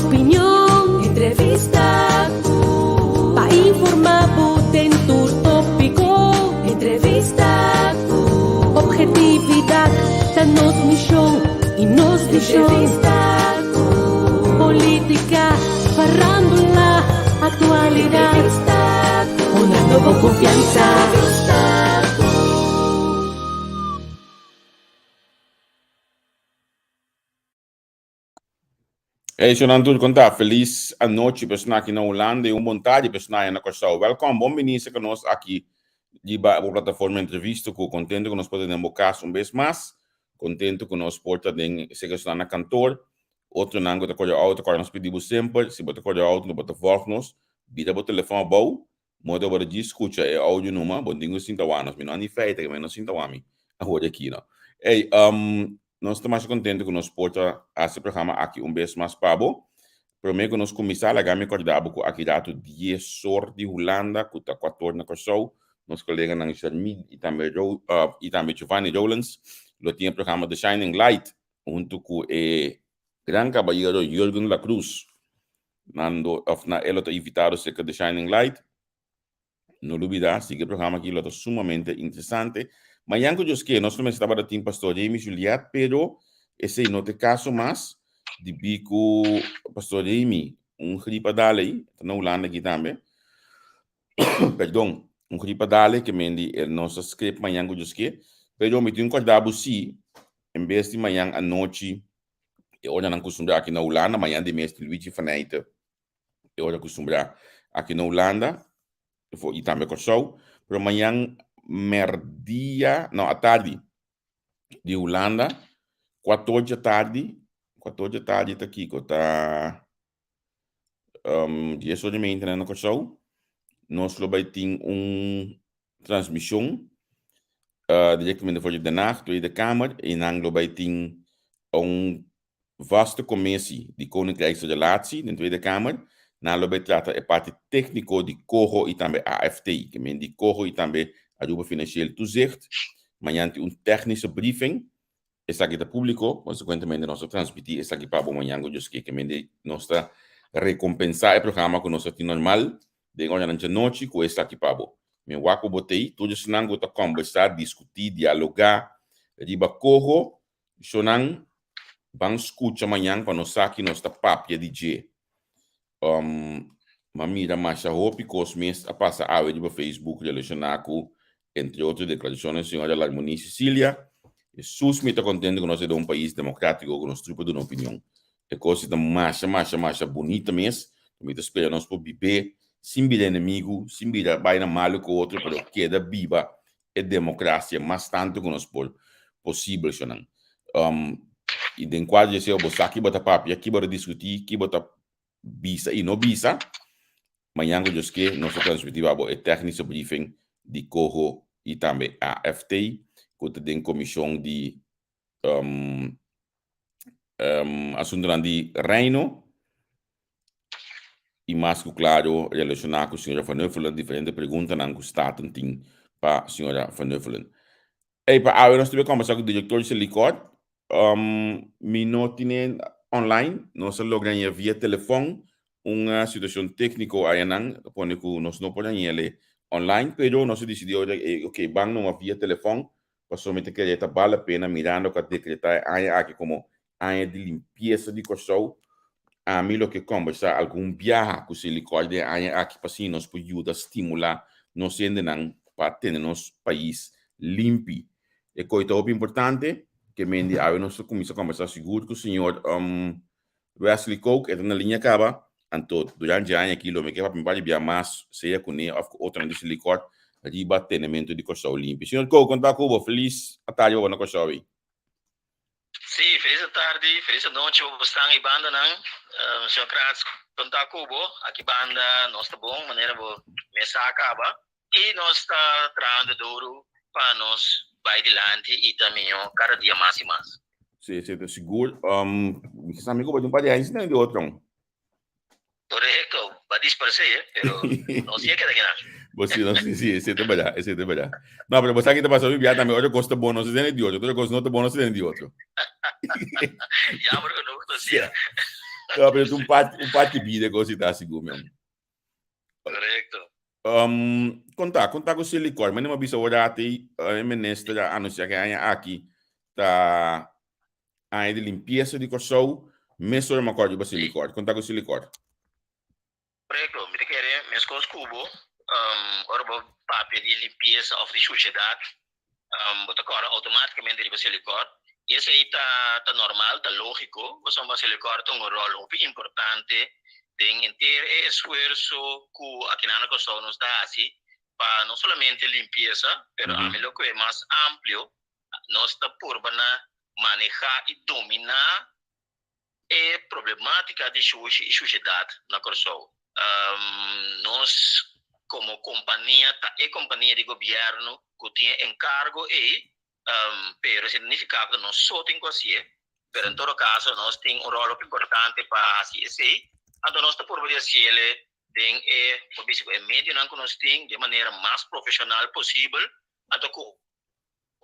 Opinion, entrevista ku pa informá bo den tur tópiko. Entrevista ku ophetividat ta nos mishon i nos vishon. Entrevista ku polítika, farándula, aktualidat. Entrevista ku honrando bo konfiansa. Entrevista ku. Hey, Shonan tur kon ta? Felis anochi personal aki na Hulanda i un bon tardi personal na Kòrsou. Wèlkòm, bon bini serka nos aki riba bo plataforma Entrevista ku kontentu ku nos por ta den bo kas un bes mas. Kontentu ku nos por ta den serka esnan na kantor, otronan ku ta kore outo, kòrda nos pidi bo semper, si bo ta kore outo no bo ta vòlg nos, bira bo telefòn abou Mo ta worde djis scucha e audio numa, bo tin cu sinta wak nos. Mi no a ni feita que mi no sinta wak mi awor aki no. Ey, um, nos ta masha contento cu nos por ta haci e programa aki un bes mas pa bo. Prome cu nos cuminsa, laga mi corda bo cu aki rato dies or di Hulanda, cu ta cuator na Corsou, nos coleganan Sharmil y tambe Ro, uh, y tambe Giovanni Rowlands lo tin e programa The Shining Light hunto cu e gran cabayero Jurgen La Cruz. Nan do, of na e lo ta invitado cerca The Shining Light. No lubida, sigui e programa aki lo ta sumamente interesante. Mañan cu Dios kier, nos lo mester tabata tin Pastor Remy Juliet, pero esey no ta e caso mas, debí cu Pastor Remy un griep a dal ey, ta na Hulanda aki tambe. Perdon, un griep a dal ey, ke men di e nos a script mañan cu Dios kier. Pero mi tin corda bo si, en bes di mañan anochi, E ora nan kustumbrá aki na Hulanda, mañana di mes Luigi van Eijten e ora kustumbrá aki na Hulanda i tambe Kòrsou, pero mañan mèrdia, no atardi di Hulanda, kuator dje tardi, kuator dje tardi ta kiko? Ta dies ora di meinta na Kòrsou, nos lo bai tin un transmishon direktamente for di Den Haag, Tweede Kamer, i nan lo bai tin un vaste komisi di Koninkrijkse Relatie den Tweede Kamer. Nan lo bai trata e parti tékniko di coho i tambe AFT, ke men di coho i tambe Aruba Financieel Toezicht. Mañan tin un tèknische briefing. Esaki ta públiko, konsekuentemente nos ta transmití esaki pa bo mañan ku Dios ke. Ke mende nos ta rekompensá e programa ku nos ta tin normal den oranan djanochi ku esaki pa bo. Mi wak ku bo t'ei, tur esnan ku ta kòmbersá, diskutí, dialogá riba koho, shownan ban skucha mañan pa nos sa ki nos ta papia di dje. Um, m'a mira masha hopi kos mes a pasa awe riba Facebook relashoná ku, entre otro, deklarashonnan di señora Larmonie Cecilia. Hesus mi ta kontento ku nos ta den un pais demokratiko ku nos tur por duna opinion. E kos ei ta masha, masha, masha bunita mes. Mi ta spera nos por bib'é sin bira enemigu, sin bira bai na malu ku otro, pero keda biba e demokrasia mas tantu ku nos por posibel, shonnan. Um, i den kuadro di esei bo sa ki bo ta papia, ki bo ta diskutí, ki bo ta bisa i no bisa. Mañan ku Dios ke nos ta transmití pa bo e tèknische briefing di coho i tambe AFT ku ta den komishon di um, um, asuntunan di Reino i mas ku klaro relashoná ku señora Van Huffelen, diferente preguntanan ku Staten tin pa señora Van Huffelen. Ey, pa awe nos ta bai kombersá ku direktor di Selikor. Um, mi no tine online, nos a logra haña via telefòn un situashon tékniko ayanan ta pone ku nos no por hañ'el online, pero nos a disidí ora ey, ok, ban numa via telefòn, pasobra mi ta kere ta bal la pena mirando ku a dekretá e aña aki komo aña di limpiesa di Kòrsou. Ami lo ke kòmbersá algun biaha ku Selikor den e aña aki pa asina nos por yuda stimulá nos hendenan pa tene nos pais limpi. E koi ta hopi importante, ke men di awe nos ta kuminsá kòmbersá sigur ku señor Wesley Kook, e ta na liña kaba, anto durante e aña aki lo mi ke papia un par di bia mas, sea kuné òf ku otronan di Selikor, riba tenementu di Kòrsou limpi. Señor Kook, kon ta ku bo? Felis atardi pa bo na Kòrsou ei. Sí, felis atardi, felis anochi pa bosnan ei bandanan. Señor Kratz, kon ta ku bo? Aki banda nos ta bon, manera bo mes sa kaba. I nos ta trahando duru pa nos bai dilanti i ta mihó kada dia mas i mas. Sí, sí, ta sigur. Mi sa mi ku bo tin un par di aña sin tende di otro. Korekto, ba disparsé, pero nos si a keda kinan. Bo si, no, si, si, esei ta berdad, esei ta berdad. No, pero bo sa ki ta pasa hopi bia tambe, ora kos ta bon no se tende di otro, ora kos no ta bon no se tende di otro. Jammer genoeg, no si. No, pero un parte, un parte bida ku si ta sigur men. Korekto. Konta, konta ku Selikor. Mane m'a bisa ora ati e minister a anunsia ku e aña aki ta aña di limpiesa di Kòrsou. Mesora m'a kòrda riba Selikor. Konta ku Selikor. Korekto. Mi ta kere meskos ku bo, ora bo papia di limpiesa òf di shushedat, bo ta kòrda outomátikamente riba Selikor. I esei ta ta normal, ta lógiko, pasobra Selikor ta un ròl hopi importante den henter e esfuerso ku akinan na Kòrsou nos ta hasi pa no solamente limpiesa, pero ami lo kue mas amplio, nos ta purba na manehá i dominá e problematica di shushi y shushedat na Kòrsou. Nos komo kompania ta e kompania di gobièrnu ku tin e enkargo ei, pero esei no nifiká ku nos so tin ku hasié, pero en todo kaso nos tin un ròl hopi importante pa hasi esei, anto nos ta purba di hasiel den e, por bisa ku e medionan ku nos tin, di e manera mas profeshonal posibel, anto ku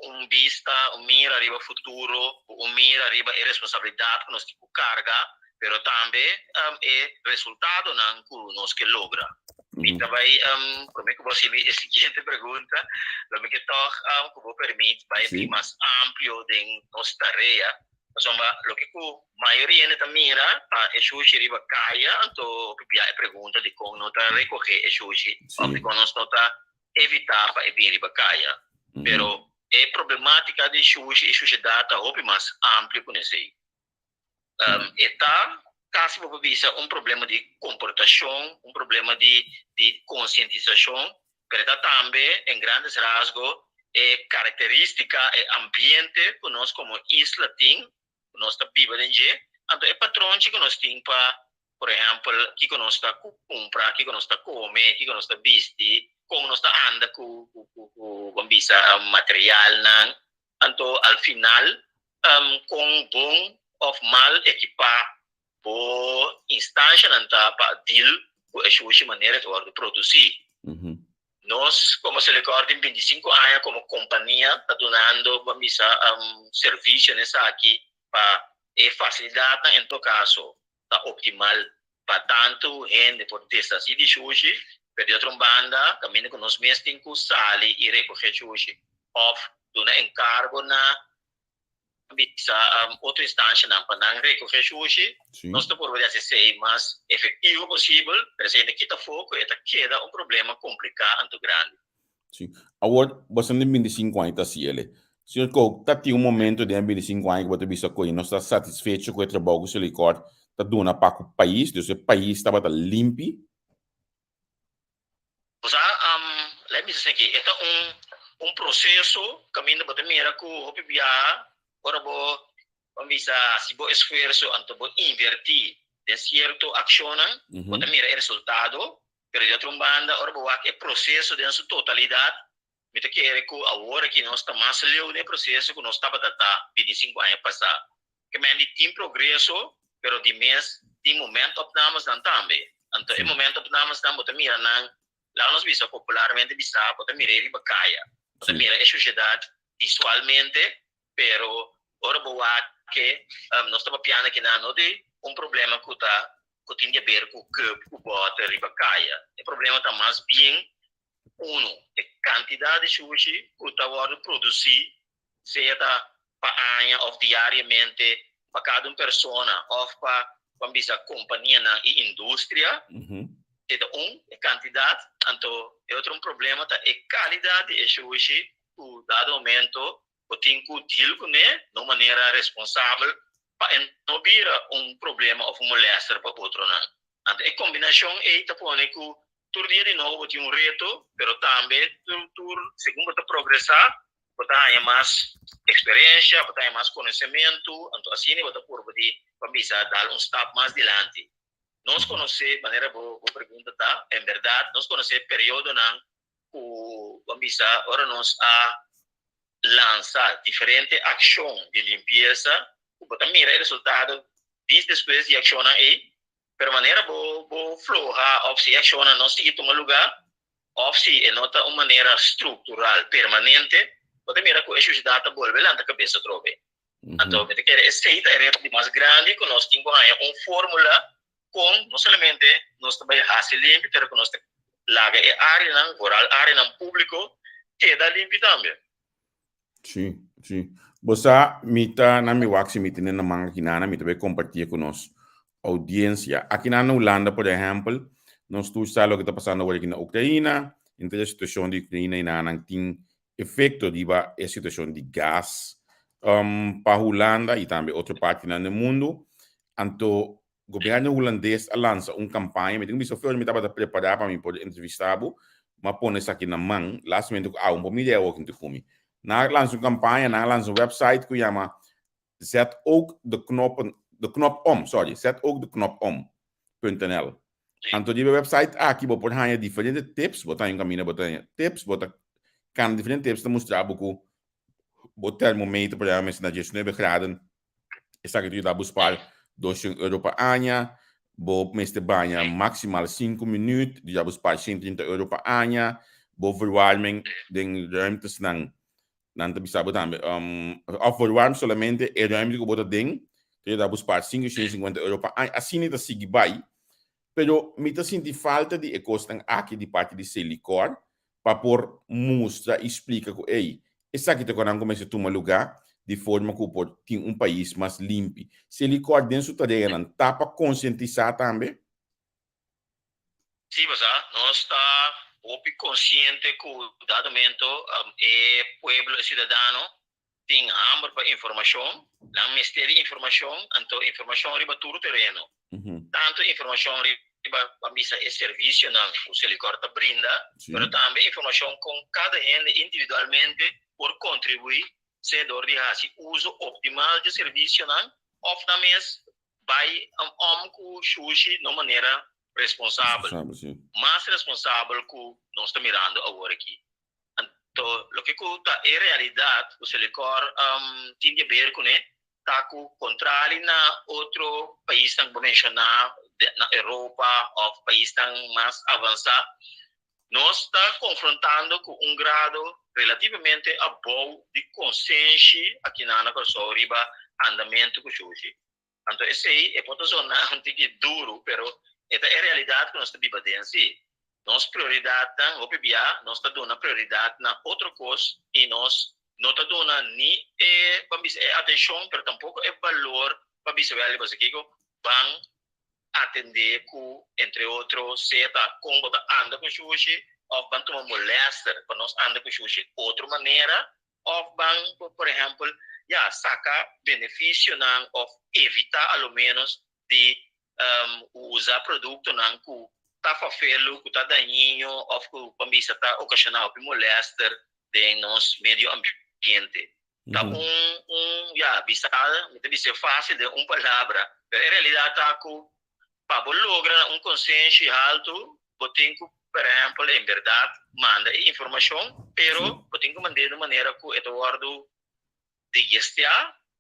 un bista, un mira riba futuro, ku un mira riba e responsabilidat ku nos tin ku karga, pero tambe e resultadonan ku nos ke logra. Mi ta bai, promé ku bo hasi mi e siguiente pregunta, lo mi ke tòg ku bo permit bai un mas amplio den nos tarea, pasobra loke ku mayoria hende ta mira ta e shushi riba kaya, anto hopi bia e pregunta dikon no ta rekohé e shushi òf dikon nos no ta evitá pa e bin riba kaya. Pero e problematika di shushi i shushedat ta hopi mas amplio ku nesei. E ta kasi bo por bisa un problema di komportashon, un problema di di konsientisashon, pero e ta tambe en grandes rasgo e karakteristika, e ambiente ku nos komo isla tin, ku nos ta biba den dje, anto e patronchi ku nos tin pa, por ehèmpel, kiko nos ta kumpra, kiko nos ta kome, kiko nos ta bisti, kon nos ta anda ku ku ban bisa materialnan, anto al final kon bon òf mal ekipá bo instanshanan ta pa deal ku e shushi manera ta wòrdu produsí. Nos komo Selikor tin bintisinku aña komo kompania ta dunando bo misa servisio na esaki pa e fasilidatnan en todo kaso ta optimal pa tantu hende por deshasí di shushi, pero di otro un banda kaminda ku nos mes tin ku sali i rekohé shushi òf duna enkargo na bisa otro instancianan pa nan recoge shushi, nos ta purba di haci esey mas efectivo posibel, pero esey no kita afo cu e ta keda un problema complica anto grandi. Si. Awor, bo esnan den bintisinco aña ta haci ele. Señor Kook, ta tin un momento den e bintisinco aña cu bo ta bisa cu no sta satisfecho cu e trabou cu Selikor ta duna pa cu pais, dus e pais tabata limpi? Bo sa, lei bisa esaki, e ta un un proseso kaminda bo ta mira ku hopi biaha ora bo ban bisa hasi bo esfuerso anto bo invertí den sierto akshonnan, bo ta mira e resultado, pero di otro un banda ora bo wak e proseso den su totalidat, mi ta kere ku awor aki nos ta mas leu den e proseso ku nos tabata ta bintisinku aña pasá. Ke men di tin progreso, pero di mes tin momentopnamesnan tambe. Anto e momentopnamesnan bo ta mira nan, laga nos bisa popularmente bisa, bo ta mir'é riba kaya. Bo ta mira e shushedat visualmente, pero ora bo wak ke nos ta papiando akinan no di un problema ku ta ku tin di aber ku kùp ku bòter riba kaya. E problema ta mas bien unu, e kantidat di shushi ku ta wòrdu produsí sea ta pa aña òf diariamente pa kada un persona òf pa ban bisa kompanianan i industria, e ta un, e kantidat, anto e otro un problema ta e kalidat di e shushi ku dado momento bo tin ku deal kuné na un manera responsabel pa e no bira un problema òf un molèster pa otronan. Anto e kombinashon ei ta pone ku tur dia di nobo bo tin un reto, pero tambe tur tur segun bo ta progresá bo ta haña mas eksperensia, bo ta haña mas konosementu, anto asina bo ta purba di pa bisa dal un stap mas dilanti. Nos konosé, manera bo bo pregunta ta, en bèrdat nos konosé periodonan ku bo a bisa ora nos a lansa diferente akshon di limpiesa ku bo ta mira e resultado dis despues di e akshonnan ei, pero manera bo bo floha òf si e akshonnan no sigui tuma lugá òf si e no ta un manera struktural permanente, bo ta mira ku e shushidat ta bolbe lanta kabes atrobe. Anto mi ta kere esei ta e reto di mas grandi ku nos tin ku haña un fórmula kon no solamente nos ta bai hasi limpi pero ku nos ta laga e áreanan, vooral áreanan públiko, keda limpi tambe. Sí, sí. Bo sa, mi ta na mi wak si mi tene na man akinana, mi ta bai kompartié ku nos oudiensia. Akinan na Hulanda, por ehèmpel, nos tur sa loke ta pasando awor aki na Ukraina, henter e situashon di Ukraina i nan tin efekto riba e situashon di gas pa Hulanda i tambe otro partinan den mundu. Anto Gobierno Hulandes a lansa un campaña, mi tin cu bisa Flor mi tabata prepara pa mi por entrevista bo, m'a pone esaki na man, lastimamente cu awe no por mira e awor kinti cu mi. Nan a lansa un campaña, nan a lansa un website cu yama Zet ook de knoppen, de knop om, sorry, Zet ook de knop om punt nl. Anto riba e website aki bo por haña diferente tips, bo ta haña un caminda bo ta haña tips, bo ta cana diferente tips ta mustra bo cu bo termometer por ehempel mester na diesnuebe graden, Esaki ta yuda bo spaar 200 euro pa aña. Bo mester baña maximal 5 minuut, ta yuda bo spaar 130 euro pa aña. Bo verwarming den ruimtesnan, nan ta bisa bo tambe, of verwarm solamente e ruimte ku bo ta den, ta yuda bo spaar 550 euro pa aña. Asina ta sigui bai. Pero mi ta sinti falta di e kosnan aki di parti di Selikor pa por mustra i splika ku ey, esaki ta ku nan ku mester tuma lugá di forma ku por tin un pais mas limpi. Selikor den su tareanan ta pa konsientisá tambe? Sí, pasá nos ta hopi konsiente ku dado momento e pueblo, e siudadano tin hamber pa informashon, nan mester di informashon, anto informashon riba tur tereno. Tantu informashon riba pa bisa e servisionan ku Selikor ta brinda, pero tambe informashon kon kada hende individualmente por kontribuí, sea dor di hasi uso optimal dje servisionan òf nan mes bai om ku shushi na un manera responsabel, mas responsabel ku nos ta mirando awor aki. Anto loke ku ta e realidat ku Selikor tin di haber kuné ta ku kontrali na otro paisnan ku bo menshoná na Europa òf paisnan mas avansá, nos ta konfrontando ku un grado relativamente abou di konsenshi akinan na Kòrsou riba andamentu ku shushi. Anto esei e por ta zona un tiki duru, pero e ta e realidat ku nos ta biba den si. Nos prioridatnan, hopi bia nos ta duna prioridat na otro kos i nos no ta duna ni e, ban bisa, e atenshon, pero tampoko e balor pa bisa wèl di boso kiko, ban atendé ku entre otro sea ta kon bo ta anda ku shushi òf ban tuma molèster pa nos anda ku shushi otro manera. Òf ban por ehèmpel, ya, saka benefisionan òf evitá a lo ménos di usa produktonan ku ta fafelu, ku ta dañino òf ku ban bisa ta okashoná hopi molèster den nos medio ambiente. Ta un, un, ya, bisa, mi ta bis'é fásil den un palabra, pero e realidat ta ku Pa bo logra un konsenshi haltu, bo tin ku, por ehèmpel, en bèrdat manda e informashon, pero bo tin ku mand'é di un manera ku e ta wòrdu digestiá,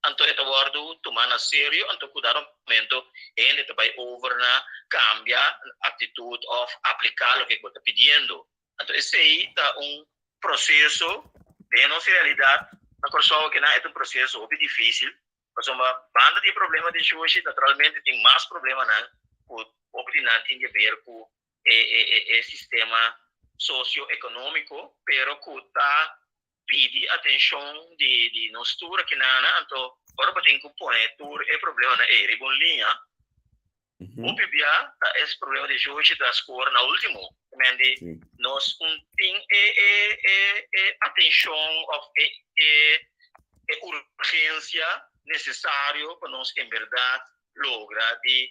anto e ta wòrdu tumá na serio, anto ku dado momento hende ta bai over na kambia aktitut òf apliká loke ku bo ta pidiendo. Anto esei ta un proseso, den nos realidat na Kòrsou akinan e ta un proseso hopi difísil, Pasobra banda di e problema di shushi, naturalmente tin mas problemanan ku hopi di nan tin di haber ku e e sistema socio-economico, pero ku ta pidi atencion di di nos tur akinan, anto ora bo tin ku pone tur e problemanan ei riba un liña, Hopi bia ta es problema di shushi ta score na ultimo. Men di nos un tin e e e e atencion of e e e urgencia necesario pa nos en berdad logra di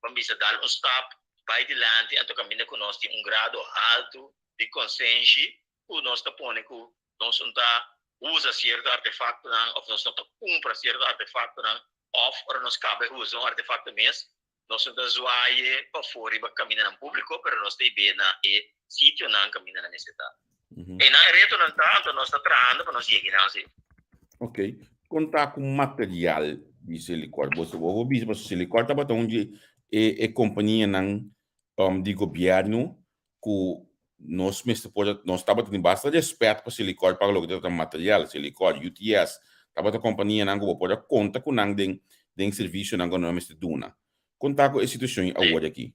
ban bisa dal un stap bai dilanti anto caminda cu nos tin un grado halto di consenshi cu nos ta pone cu nos un ta usa cierto artefactonan of nos no ta cumpra cierto artefactonan Òf ora nos kaba e usa un artefakto mes, nos no ta zwaai pafó riba kamindanan públiko, pero nos ta hib'é na e sitionan kaminda nan mester ta. Einan e retonan ta, anto nos ta trahando pa nos yega einan si. Ok. Kon ta ku material di Selikor? Bo bo bisa pasobra Selikor tabata un di e e kompanianan di gobièrnu ku nos mester por nos tabata tin basta respet pa Selikor pa loke ta trata material, Selikor, UTS. Tabata kompanianan ku bo por a konta ku nan den den servisionan ku nan mester duna. Kon ta ku e situashon awor aki?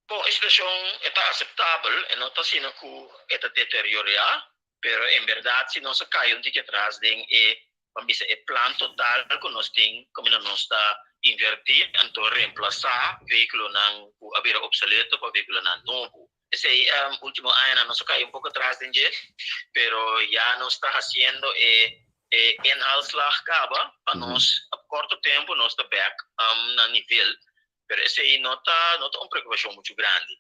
Bon, e situashon e ta aseptabel, e no ta asina ku e ta deteriorá, pero en bèrdat si nos a kai un tiki atras den e, ban bisa, e plan total ku nos tin kaminda nos ta invertí anto remplasá vehíkulonan ku a bira opsoleto pa vehíkulonan nobo. Esei último añanan nos a kai un poko atras den dje, pero ya nos ta hasiendo e e inhaalslag kaba pa nos korto tempu nos ta bèk na nivel, pero esei no ta no ta un preokupashon muchu grandi.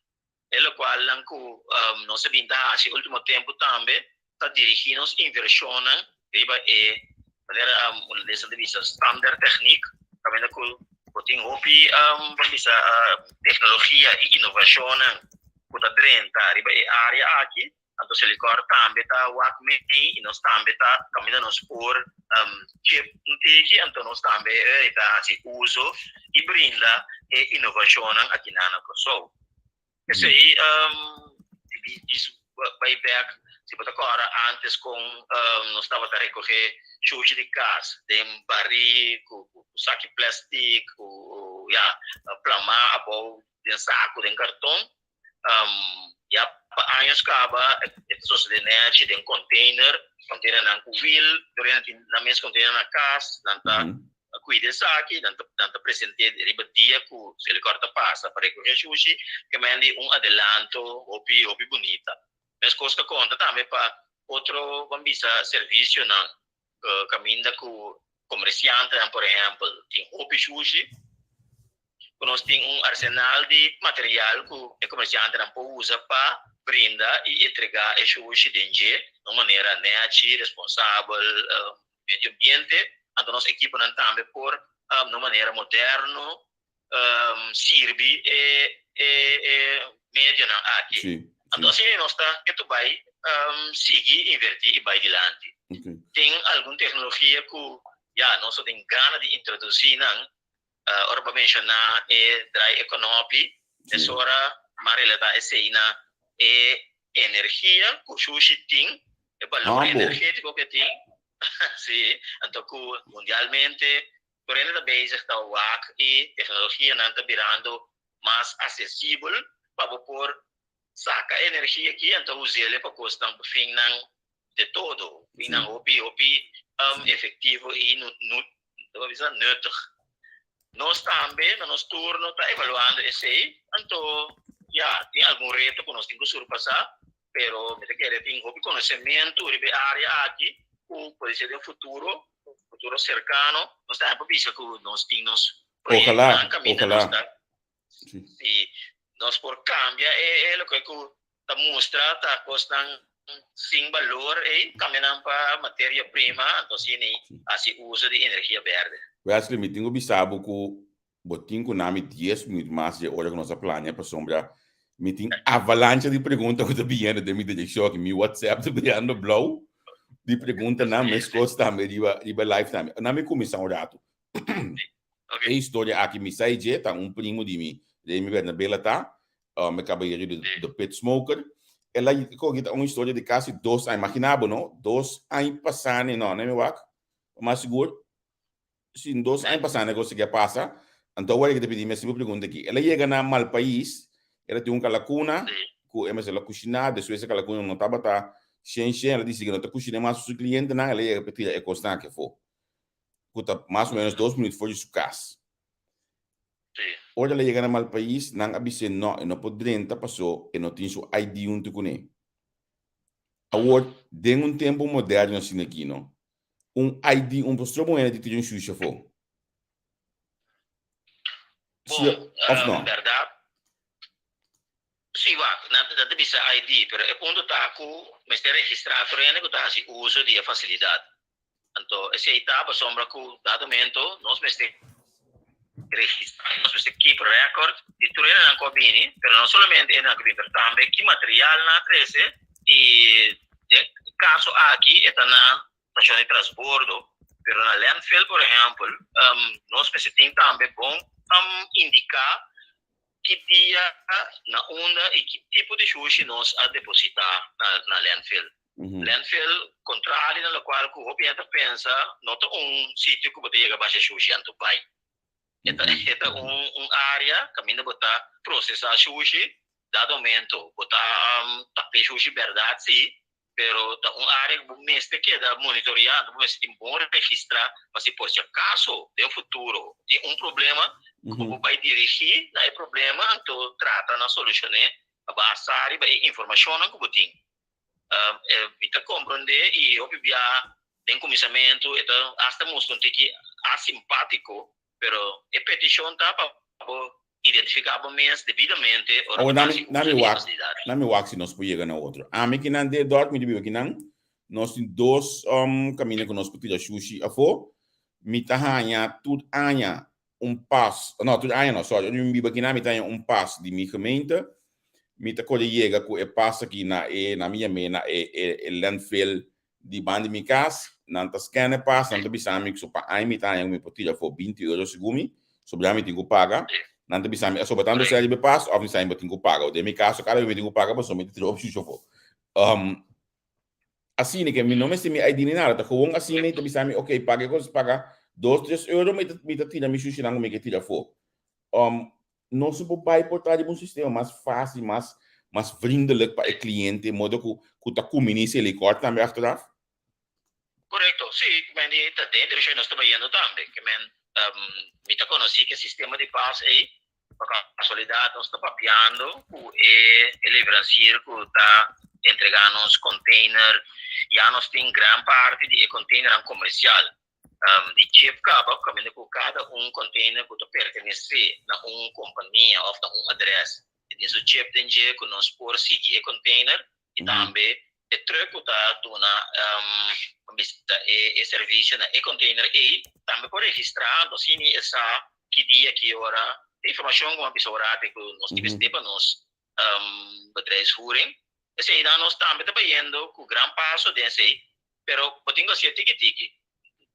E lokualnan ku nos a bin ta hasi último tempu tambe ta dirigí nos invershonnan riba e manera hulandes nan ta bisa standaardtechniek, kaminda ku bo tin hopi bo bisa teknologia i inovashonnan ku ta drenta riba e área aki, anto Selikor tambe ta wak mee i nos tambe ta kaminda nos por chip un tiki, anto nos tambe ta hasi uso i brinda e inovashonnan akinan na Kòrsou. Esei djis bai bek, si bo ta kòrda ántes kon nos tabata rekohé shushi di kas den barí ku saki plèstik ku ya plamá abou den saku den karton. Ya pa años kaba e ta sosodé nèchi den kònteiner, kònteinernan ku wil, tur hende tin nan mes kònteiner na kas, nan ta A cuida esaki, nan ta nan ta presente riba dia cu Selikor ta pasa pa recoge shushi, ke men di un adelanto hopi hopi bunita. Mescos ta conta tambe pa otro ban bisa servicionan caminda cu comerciantenan por ehempel tin hopi shushi, ku nos tin un arsenal di material ku e komersiantenan por usa pa brinda i entregá e shushi den dje na un manera nèchi, responsabel, medio ambiente. Anto nos ekiponan tambe por na un manera moderno sirbi e medionan aki. Anto asina nos ta ke tur bai sigui invertí i bai dilanti. Tin algun teknologia ku ya nos ta tin gana di introdusí nan. Ora bo menshoná e draai ekonopi, mesora m'a relatá esei na e energia ku shushi tin, e balor energétiko ku e tin, sí, anto ku mundialmente tur hende ta bezig ta wak i teknologianan ta birando mas asesibel pa bo por saka e energia aki anto us'el pa kosnan pa finnan de todo, finnan hopi hopi efectivo i nuttig. Nos tambe na nos turno ta evaluando esei, anto ya tin algun reto ku nos tin ku surpasá, pero mi ta kere tin hopi konosementu riba e área aki ku puede ser den futuro, futuro serkano, nos tambe por bisa ku nos tin nos proyektonan kaminda nos ta. Si nos por cambia e loke cu ta mustra ta cosnan sin balor ey, cambia nan pa materia prima, anto asina ey haci uso di energia berde. Wesley, mi tin cu bisa bo cu bo tin cu nami dies minuut mas dje ora cu nos a plania pasobra mi tin avalancha di pregunta cu ta biniendo den mi direccion aki. Mi WhatsApp ta birando blauw di preguntanan, mescos tambe riba live tambe. Nami cuminsa un rato. E historia aki mi sa e dje, ta un primo di mi, Remy Bernabela ta, e kabayero di The Pit Smoker. El a kogi ta un historia di kasi dos aña, imagina bo no, dos aña pasá no, no mi wak, pa mas sigur, si dos aña pasá e kos aki a pasa, anto awor e ta pidi mi e pregunta aki. El a yega na Malpais, el a tin un kalakuna ku e mester a kushiná, despues e kalakuna no tabata shen shen, el a disidi ku no ta kushiná mas pa su klientenan, el a yega pa tira e kosnan aki afó. ku ta mas o menos dos minuut for di su kas. Ora el a yega na Malpais, nan a bis'é no, e no por drenta paso e no tin su ID huntu kuné. Awor, den un tempu moderno asina aki no, un ID un por stroba un hende di tira un shushi afó. Si òf no? Bèrdat. Si, wak, nan ta bisa ID, pero e punto ta ku mester registrá tur hende ku ta hasi uso di e fasilidat. Anto esei ta pasobra ku dado momento nos mester registrá, nos mester keep record di tur hendenan ku a bini, pero no solamente hendenan ku a bini, pero tambe ki material nan a trese i den e kaso aki e ta na stashon di transbordo, pero na landfill por ehèmpel nos mester tin tambe bon indiká ki dia, na unda i ki tipo di shushi nos a depositá na landfill. Landfill, kontrali na lokual ku hopi hende ta pensa, no ta un sitio ku bo ta yega basha shushi anto bai. E ta e ta un un área kaminda bo ta prosesá shushi, dado momento bo ta tap'é shushi bèrdat sí, pero ta un área ku bo mester keda monitoreá, anto bo mester tin bon registrá pa si por si akaso den futuro tin un problema ku bo por bai dirigí na e problema anto trata na solushoné a basa riba e informashonnan ku bo tin. Mi ta komprondé i hopi bia den kuminsamentu e ta asta mustra un tiki asimpátiko, pero e petishon ta pa bo identifiká bo mes debidamente ora Awor bo ta hasi nami uso di e wak, fasilidat. nami wak si nos por yega na otro. Ami kinan den e dòrp, mi ta biba kinan, nos tin dos kaminda ku nos por tira shushi afó. Mi ta haña tur aña un pas, no, tur aña no, sorry, ora mi biba kinan mi ta haña un pas di mi gemeente. Mi ta kore yega ku e pas aki na e, nan mi yam'é na e e landfill di banda di mi kas, nan ta scan e pas, nan ta bisa mi so pa aña mi ta haña ku mi por tira afó binti euro segun mi, sobra mi tin ku paga. Nan ta bisa mi a sobra tantu sèl riba e pas òf mi sa mi bo tin ku paga. Den mi kaso kada bes mi tin ku paga pasobra mi ta tira hopi shushi afó. Asina ke mi no mester mi ID ni nada, ta gewoon asina i ta bisa mi ok paga e kos, paga dos tres euro mi ta mi ta tira mi shushinan ku mi ke tira afó. Nos por bai por ta riba un sistema mas fácil, mas mas vriendelijk pa e cliente, modo ku ku ta kuminí Selikor tambe achteraf? Korekto, sí, ke men di ta den direkshon nos ta bayendo tambe. Ke men mi ta konosí ke sistema di pas ei, pa kasualidat nos ta papiando ku e e leveransier ku ta entregá nos container, ya nos tin gran parti di e containernan komersial. Di chip kaba kaminda ku kada un container ku ta pertenesé na un kompania òf na un adrès e tin su chip den dje ku nos por sigui e container i tambe e truck ku ta duna bisa e servisio na e container ei tambe por registrá anto asina e sa ki dia ki ora e informashon ku a bisa ora ati ku nos tin mester pa nos bedrijfsvoering eseinan nos tambe ta bayendo ku gran paso den esei. Pero bo tin ku hasié tiki tiki.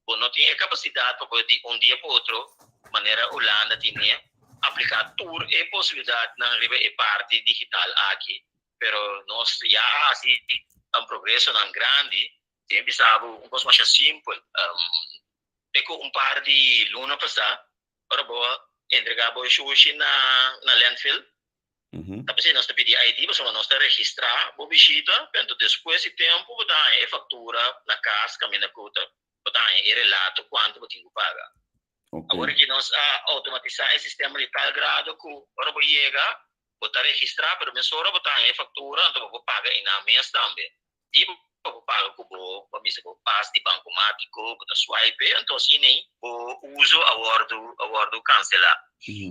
Bo no tin e kapasidat pa por di un dia pa otro, manera Hulanda tine, apliká tur e posibilidatnan riba e parti digital aki. Pero nos ya a hasi progresonan grandi. Si mi bisa bo un kos masha simpel, te ku un par di luna pasá, ora bo entregá bo shushi na landfill, Ta p'esei nos ta pidi ID pasobra nos ta registrá bo bishita, pero despues di tempu bo ta haña e faktura na kas kaminda ku ta bo ta haña e relato kuantu bo tin ku paga. Awor aki nos a outomatisá e sistema di tal grado ku ora bo yega bo ta registrá pero mesora bo ta haña e faktura anto bo por paga einan mes tambe i bo por paga ku bo bo a bisa bo pas di bankomátiko bo ta swipe anto asina ei bo uso a wòrdu a wòrdu kanselá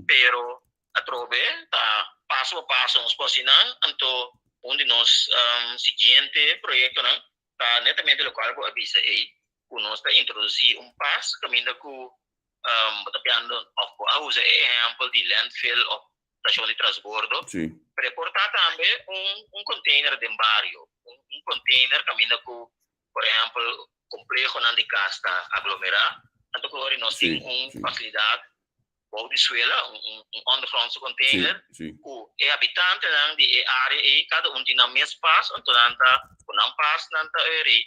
pero Atrobe ta paso pa paso nos por haci nan, anto un di nos siguiente proyectonan ta netamente locual bo a bisa ey, cu nos ta introduci un pas caminda cu bo ta piando of bo a usa e ehempel di landfill of stacion di transbordo, pero e por ta tambe un container den bario, un container caminda cu por ehempel complehonan di cas ta aglomera, anto cu ora nos tin un facilidad bou di suela, un ondergrondse container, cu e habitantenan di e area ey, cada un tin nan mes pas, anto nan ta, cu nan pas nan ta eri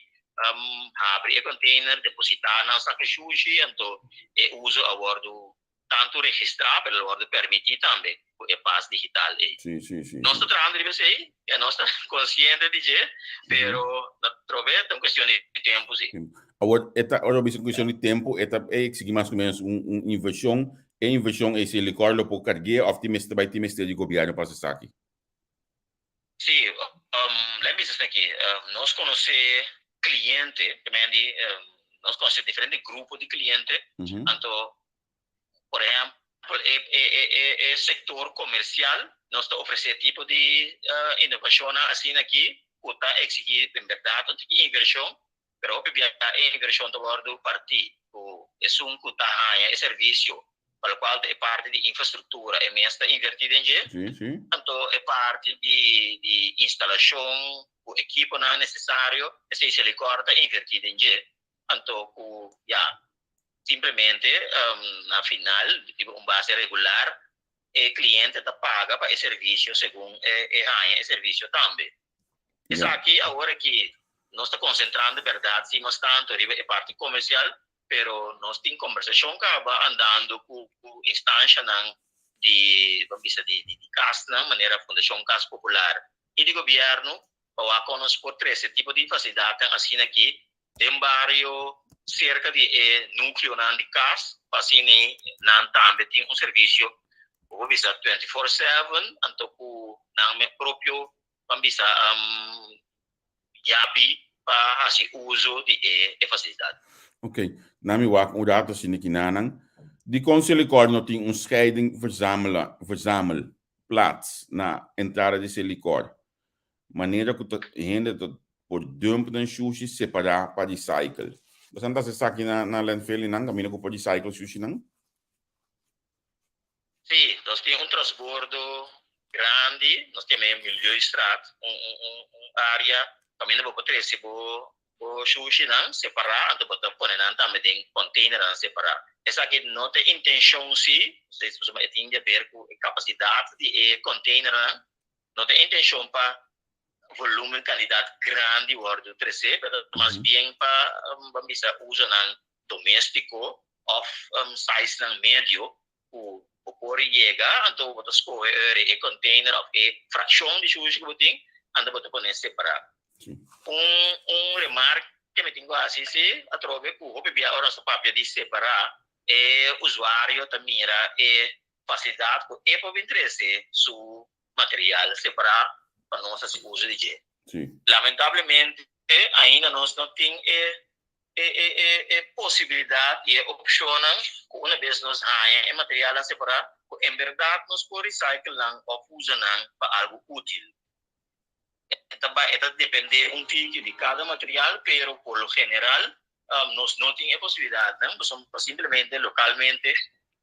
habri e container, deposita nan saco shushi, anto e uso a wordo tanto registra, pero a wordo permiti tambe cu e pas digital ey. Nos ta trahando riba esey, ya nos ta consciente di dje, pero na trobe ta un cuestion di tempo si. Awor, e ta, ora bo bisa cuestion di tempo, e ta e exigi mas o menos un, un inversion. E inversion ei Selikor lo por cargu'é of tin mester bai tin mester di gobierno pa haci esaki? Sí, lei bisa esaki, nos conoce cliente, te meen di, nos conoce diferente grupo di cliente, anto, por ehempel, e, e, e, e, e sector comercial, nos ta ofrece tipo di innovacionnan asina aki, cu ta exigi en berdad un tiki inversion, Pero hopi bia e invershon ta wòrdu partí ku esun ku ta haña e servisio, pa lokual ta e parti di infrastruktura e mes ta invertí den dje, anto e parti di di instalashon ku ekiponan nesesario esei Selikor ta invertí den dje, anto ku ya simplemente na final riba un base regular e kliente ta paga pa e servisio segun e haña e servisio tambe. Esaki awor aki. Nos ta konsentrando bèrdat si mas tantu riba e parti komersial, pero nos tin kombersashon kaba andando ku instanshanan di, ban bisa, di di kasnan manera Fundashon Kas Popular i di gobièrnu pa wak kon nos por trese tipo di fasilidatnan asina aki den bario serka di e nukleonan di kas pa asina nan tambe tin un servisio bo por bisa 24/7 anto ku nan propio ban bisa yabi pa hasi uso di e fasilidat. Ok, na mi wak un rato asina ki nanan. Dikon Selikor no tin un scheiding verzamela, verzamelplaats na entrada di Selikor? Manera ku ta hende ta por dump nan shushi separá pa recycle. Boso ta hasi esaki na na landfill i nan kaminda ku por recycle shushinan? Sí, nos tin un transbordo grandi, nos tin e Milieustraat, un un un un área kaminda bo por trese bo bo shushinan separá, anto bo ta pone nan tambe den containernan separá. Esaki no ta e intenshon sí, pasobra e tin di haber ku e kapasidat di e containernan, no ta e intenshon pa volumen kantidat grandi wòrdu tresé, pero mas bien pa ban bisa usonan doméstiko òf sizenan medio ku bo por yega, anto bo ta skohe ora e container òf e frakshon di shushi ku bo tin, anto bo ta pone separá. Un un remarke mi tin ku hasi si atrobe ku hopi bia ora nos ta papia di separá, e usuario ta mira e fasilidat ku e por bin trese su material separá pa nos hasi uso di dje. Lamentablemente ainda nos no tin e e e e e posibilidat i e opshonnan ku una bes nos haña e materialnan separá ku en bèrdat nos por recycle nan òf usa nan pa algu útil. E ta bai e ta dependé un tiki di kada material pero por lo general nos no tin e posibilidatnan pasobra simplemente lokalmente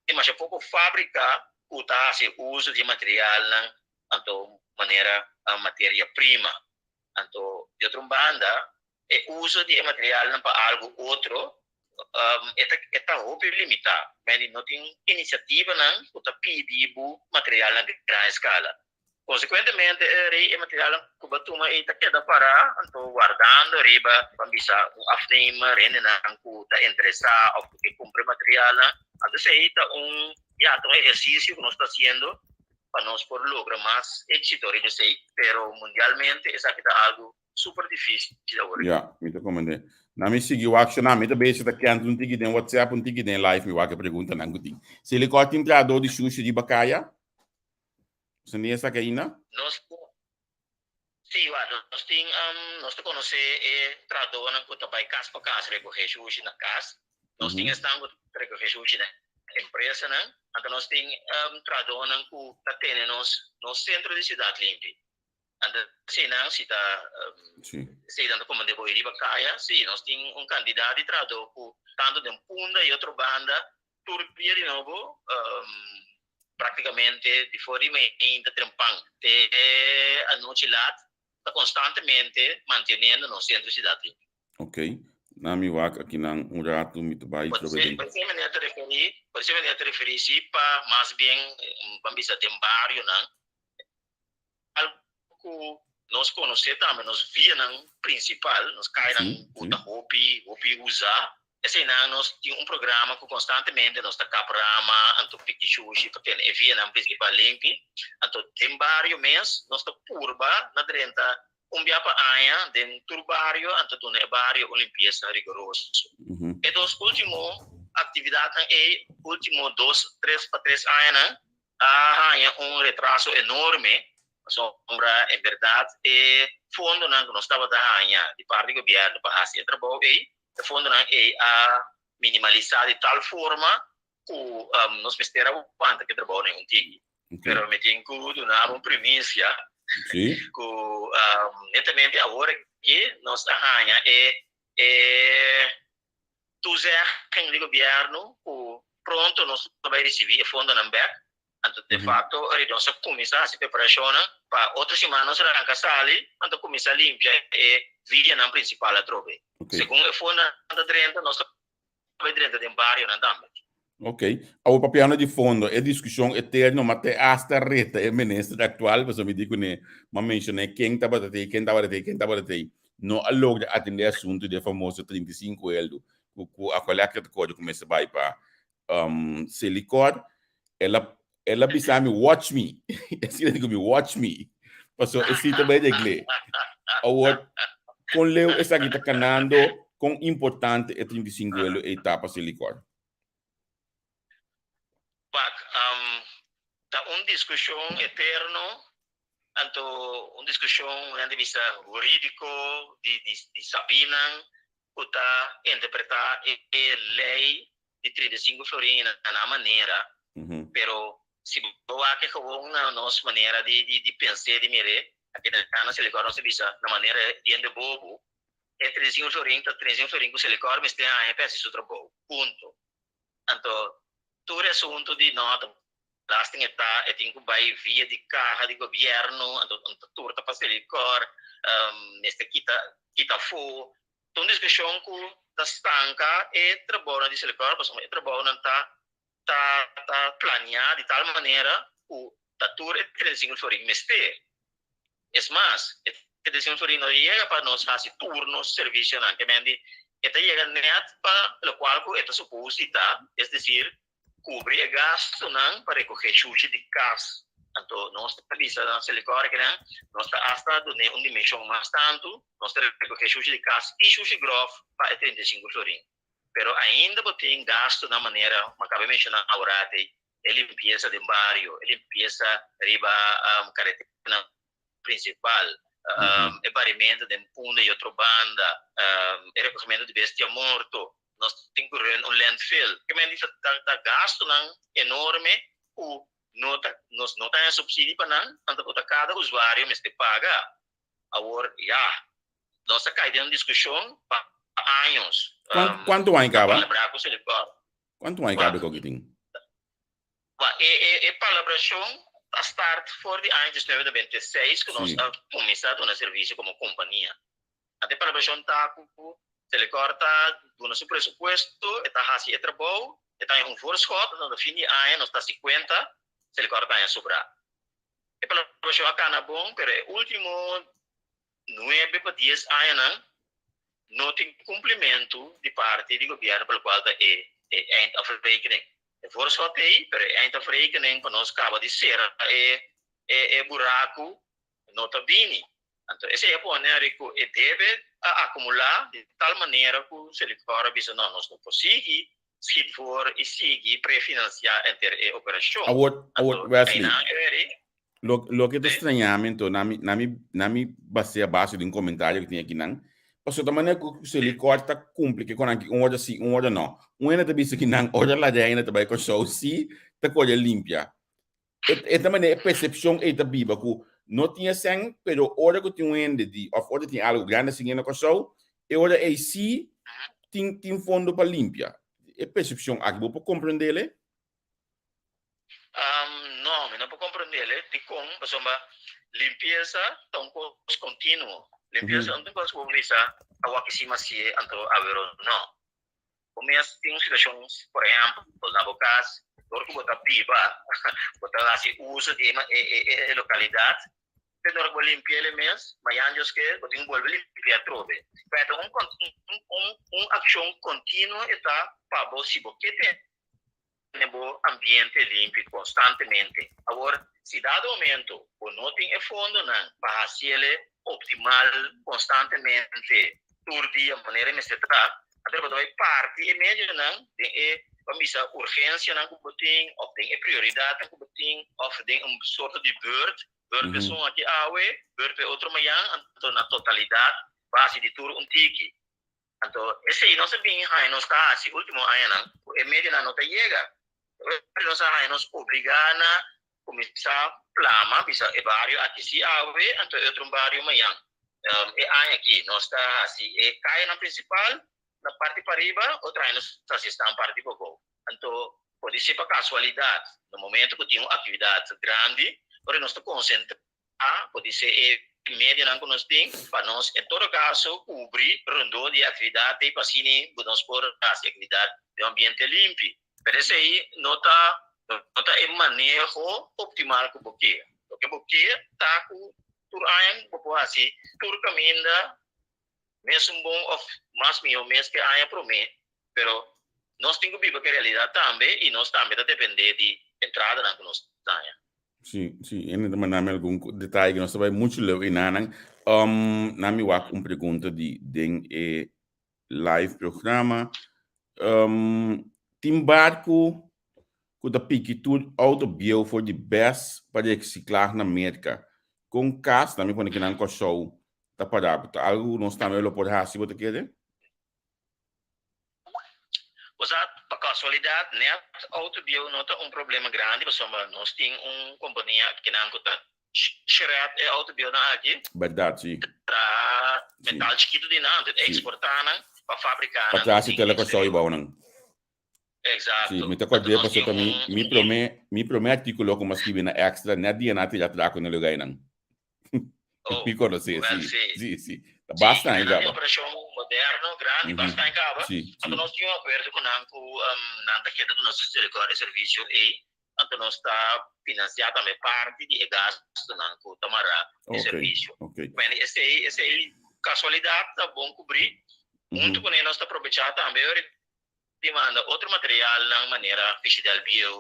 tin masha poko fábrika ku ta hasi uso di e materialnan anto manera materia prima. Anto di otro banda e uso di e materialnan pa algu otro e ta e ta hopi limitá. Meni no tin inisiativanan ku ta pidi bo materialnan di gran eskala. Konsekuentemente e rei e materialnan ku bo a tuma ei ta keda pará anto wardando riba ban bisa un afnemer, hendenan ku ta interesá òf ku ke kumpra e materialnan. Anto esei ta un ya ta un ehersisio ku nos ta hasiendo pa nos por logra mas éksito riba esei, pero mundialmente esaki ta algu super difícil awor. Ya, mi ta komprendé. Na mi sigui wak shona, mi ta bezig ta kènt un tiki den WhatsApp, un tiki den live mi wak e preguntanan ku tin. Silikò tin trahadó di shushi riba kaya? Boso ni esaki ainda? Nos Sí, wak, nos tin, nos ta konosé e trahadónan ku ta bai kas pa kas rekohé shushi na kas. Nos tin esnan ku ta rekohé shushi na empresanan. Anto nos tin trahadónan ku ta tene nos nos sentro di siudat limpi. Anto eseinan si ta eseinan ta komand'é bo riba kaya. Sí, nos tin un kantidat di trahadó ku tantu den Punda i otro banda Tur dia di nobo, práktikamente di for di mainta trempan te anochi lat, ta konstantemente manteniendo nos sentro siudat limpi. Ok, na mi wak akinan un ratu mi ta bai trobe den. Por esei manera ta referí, por esei manera ta referí si pa mas bien ban bisa den barionan. Algu ku nos konosé tambe, nos vianan prinsipal, nos kayanan ku ta hopi, hopi usá, eseinan nos tin un programa ku konstantemente nos ta kap rama, anto piki shushi pa tene e vianan prinsipal limpi. Anto den bario mes nos ta purba na drenta un bia pa aña den tur bario, anto duna e bario un limpiesa rigoroso. E dos último aktividatnan ei, último dos, tres pa tres añanan, a haña un retraso enorme pasobra en berdad e fondonan ku nos tabata haña di parti di gobièrnu pa hasi e trabou ei, e fondonan ei a minimalisá di tal forma ku nos mester a wanta ku e trabounan ei un tiki. Pero mi tin ku duna bo un primisia ku netamente awor aki nos a haña e e Toezegging di gobièrnu ku pronto nos ta bai risibí e fondonan bèk. Anto de fakto ori nos a kuminsá hasi preparashonnan pa otro siman nos ranka sali anto kuminsá limpia e vianan prinsipal atrobe. Segun e fondonan ta drenta nos ta bai drenta den barionan tambe. Ok. Awor papiando di fondo, e diskushon eterno ma te asta reta e minister aktual, pasobra mi di kuné, m'a menshoné ken tabata tei, ken tabata tei, ken tabata tei. No a logra atendé e asuntu di e famoso 35 eldu ku ku Aqualectra ta kore ku mester bai pa um, Selikor. El a el a bisa mi watch me. Asina di ku mi watch me. Paso e si ta bai regl'é. Awor kon leu esaki ta kanando, kon importante e 35 eldu ei ta pa Selikor? Wak, ta un diskushon eterno, anto un diskushon nan ta bisa hurídiko di di sabinan ku ta interpretá e lei di 35 florin na nan manera, pero si bo wak e gewoon na nos manera di di pens'é di mir'é, aki na Selikor nos ta bisa na manera di hende bobo, e 35 florin ta 35 florin ku Selikor mester haña pa hasi su trabou, punto. Anto tur e asuntu di no ta belasting e ta e tin ku bai via di kaha di gobièrnu anto tur ta pa Selikor mester kita kita afó. Ta un diskushon ku ta stanka e trabounan di Selikor pasobra e trabounan ta ta ta planiá di tal manera ku ta tur e 35 florin mester. Es mas, e 35 florin no ta yega pa nos hasi tur nos servisionan, ke men di e ta yega nèt pa lokual ku e ta supos di ta, es desir, kubri e gastunan pa rekogé shushi di kas. Anto nos ta bisa na Selikor kinan nos ta asta dun'é un dimenshon mas tantu, nos ta rekogé shushi di kas i shushi gròf pa e 35 florin. Pero ainda bo tin gastunan manera mi a kaba menshoná aworati, e limpiesa den bario, e limpiesa riba kareteranan prinsipal, e barimento den Punda i otro banda, e rekogimentu di bestia morto, nos tin ku run un landfill. Ke men di ta gastunan enorme ku no ta nos no ta haña supsidio pa nan, anto ku ta kada usuario mester paga. Awor ya, nos a kai den un diskushon pa años. Kuantu aña kaba? Kuantu aña kaba e koki tin? Ba, e e e palabrashon a start for di aña diesnuebe noventa i seis ku nos a kuminsá duna servisio komo kompania. Anto e palabrashon ta ku Selikor ta duna su presupuesto, e ta hasi e trabou, e ta haña un voorschot, anto na fin di aña nos ta hasi kuenta, Selikor ta haña sobrá. E palabrashon a kana bon, pero e último nuebe pa dies añanan no tin kumplimentu di parti di gobièrnu pa lokual ta e e eindafrekening. E voorschot ei, pero e eindafrekening pa nos kaba di sera e e e buraku no ta bini. Anto esei a pone ari ku e debe a akumulá di tal manera ku Selikor a bisa no, nos no por sigui schiet voor i sigui prefinansiá henter e operashon. Awor, awor Wesley, lo, loke ta straña mi anto, na mi, na mi, na mi basea base di un komentario ku tin akinan, pasobra ta manera ku Selikor ta kumpli ke konan ki un ora si, un ora no. Un hende ta bisa ki nan ora la reina ta bai Kòrsou si ta kore limpia. E, e ta manera e persepshon ei ta biba ku no tin e sèn, pero ora ku tin un hende di òf ora tin algu grandi asin na Kòrsou, e ora ei si tin tin fondo pa limpia. E persepshon aki bo por komprendele? No, mi no por komprendele. Dikon? Pasobra limpiesa ta un kos kontinuo. Limpiesa no ta un kos ku bo bisa awor ki si masié anto awero no. Bo mes tin un situashon, por ehèmpel, na bo kas, dor ku bo ta biba, bo ta hasi uso di e lokalidat, te dor ku bo limpi'é el mes, mañan Dios ke, bo tin ku bolbe limpi'é atrobe. Pero ta un un akshon kontinuo e ta pa bo si bo ke tene bo ambiente limpi konstantemente. Awor, si dado momento bo no tin e fondonan pa hasiel optimal konstantemente tur dia manera e mester ta, anto bo ta bai parti e medionan den e, ban bisa, urgensianan ku bo tin òf den e prioridatnan ku bo tin òf den un sorto di beurt, beurt pa esun aki awe, beurt pa e otro mañan, anto na totalidat bo hasi di tur un tiki. Anto esei nos a bin haña nos ta hasi último añanan ku e medionan no ta yega. Ora nos a haña nos obligá na kuminsá plama, bisa e bario aki si awe, anto e otro bario mañan. E aña aki nos ta hasi e kayanan prinsipal na parti pariba, otro aña nos ta hasi esnan parti pabou. Anto podisé pa kasualidat na momento ku tin un aktividat grandi, ora nos ta konsentrá A podisé e medionan ku nos tin pa nos en todo kaso kubri rondó di e aktividat ei pa asina ku nos por hasi aktividat den un ambiente limpi. Pero esei no ta no ta e maneho optimal ku bo ke. Loke bo ke ta ku tur aña bo por hasi tur kaminda. Mesun bon of mas mihó mes ke aña promé, pero nos tin ku biba ku e realidat tambe i nos tambe ta dependé di entradanan ku nos ta haña. Sí, sí, e ta manda mi algun detaye ku nos ta bai muchu leu enanan. Nan mi wak un pregunta di den e live programa. Tin barku ku ta piki tur outo bieu for di bes pa resiklá na Merka. Kon kas, nan mi pone kinan Kòrsou, ta pará? Ta algu ku nos tambe lo por hasi, bo ta kere? Osea, pa kasualidat, nèt outo bieu no ta un problema grandi pasobra nos tin un kompania kinan ku ta shred e outo bieunan aki. Bèrdat, si. Traha metal chikitu di nan, anto ta eksportá nan pa fabrikanan. Pa traha si tela Kòrsou i bou nan. Exacto. Sí, mi ta kòrd'é pasobra ta mi mi promé mi promé artíkulo ku mi a skibi na Extra nèt dia nan a tira atrako na lugá einan. Oh, Mi konosé, well, sí, sí. sí, sí. Ta Sí, basta aña nan tin kaba. operashon moderno, grandi, Mhm. basta aña kaba. Sí, sí. Anto nos tin un akuerdo ku nan ku nan ta keda duna Selikor e servisio ei, anto nos ta finansiá tambe parti di e gastunan ku ta mará e Oké, servisio. oké. Bueno, esei, esei kasualidat ta bon kubrí. Huntu Mhm. kuné nos ta probechá tambe ora di manda otro materialnan manera fishidel bieu,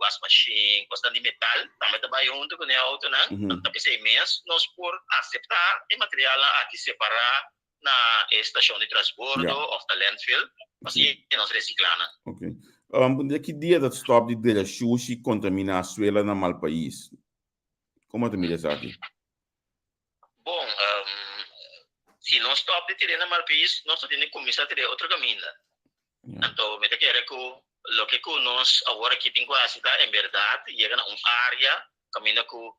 wasmashin, kosnan di metal tambe ta bai huntu ku e autonan. Ta p'esei mes nos por aseptá e materialnan aki separá na e stashon di transbordo òf na landfill pa asina nos resiklá nan. Ok. Puntra ki dia ta stòp di dera shushi kontaminá suela na Malpais? Komo ta mira esaki? Bon, si nos stop di tir'é na Malpais, nos ta tin di kuminsá tir'é otro kaminda. Anto mi ta kere ku loke ku nos awor aki tin ku hasi ta en bèrdat yega na un área kaminda ku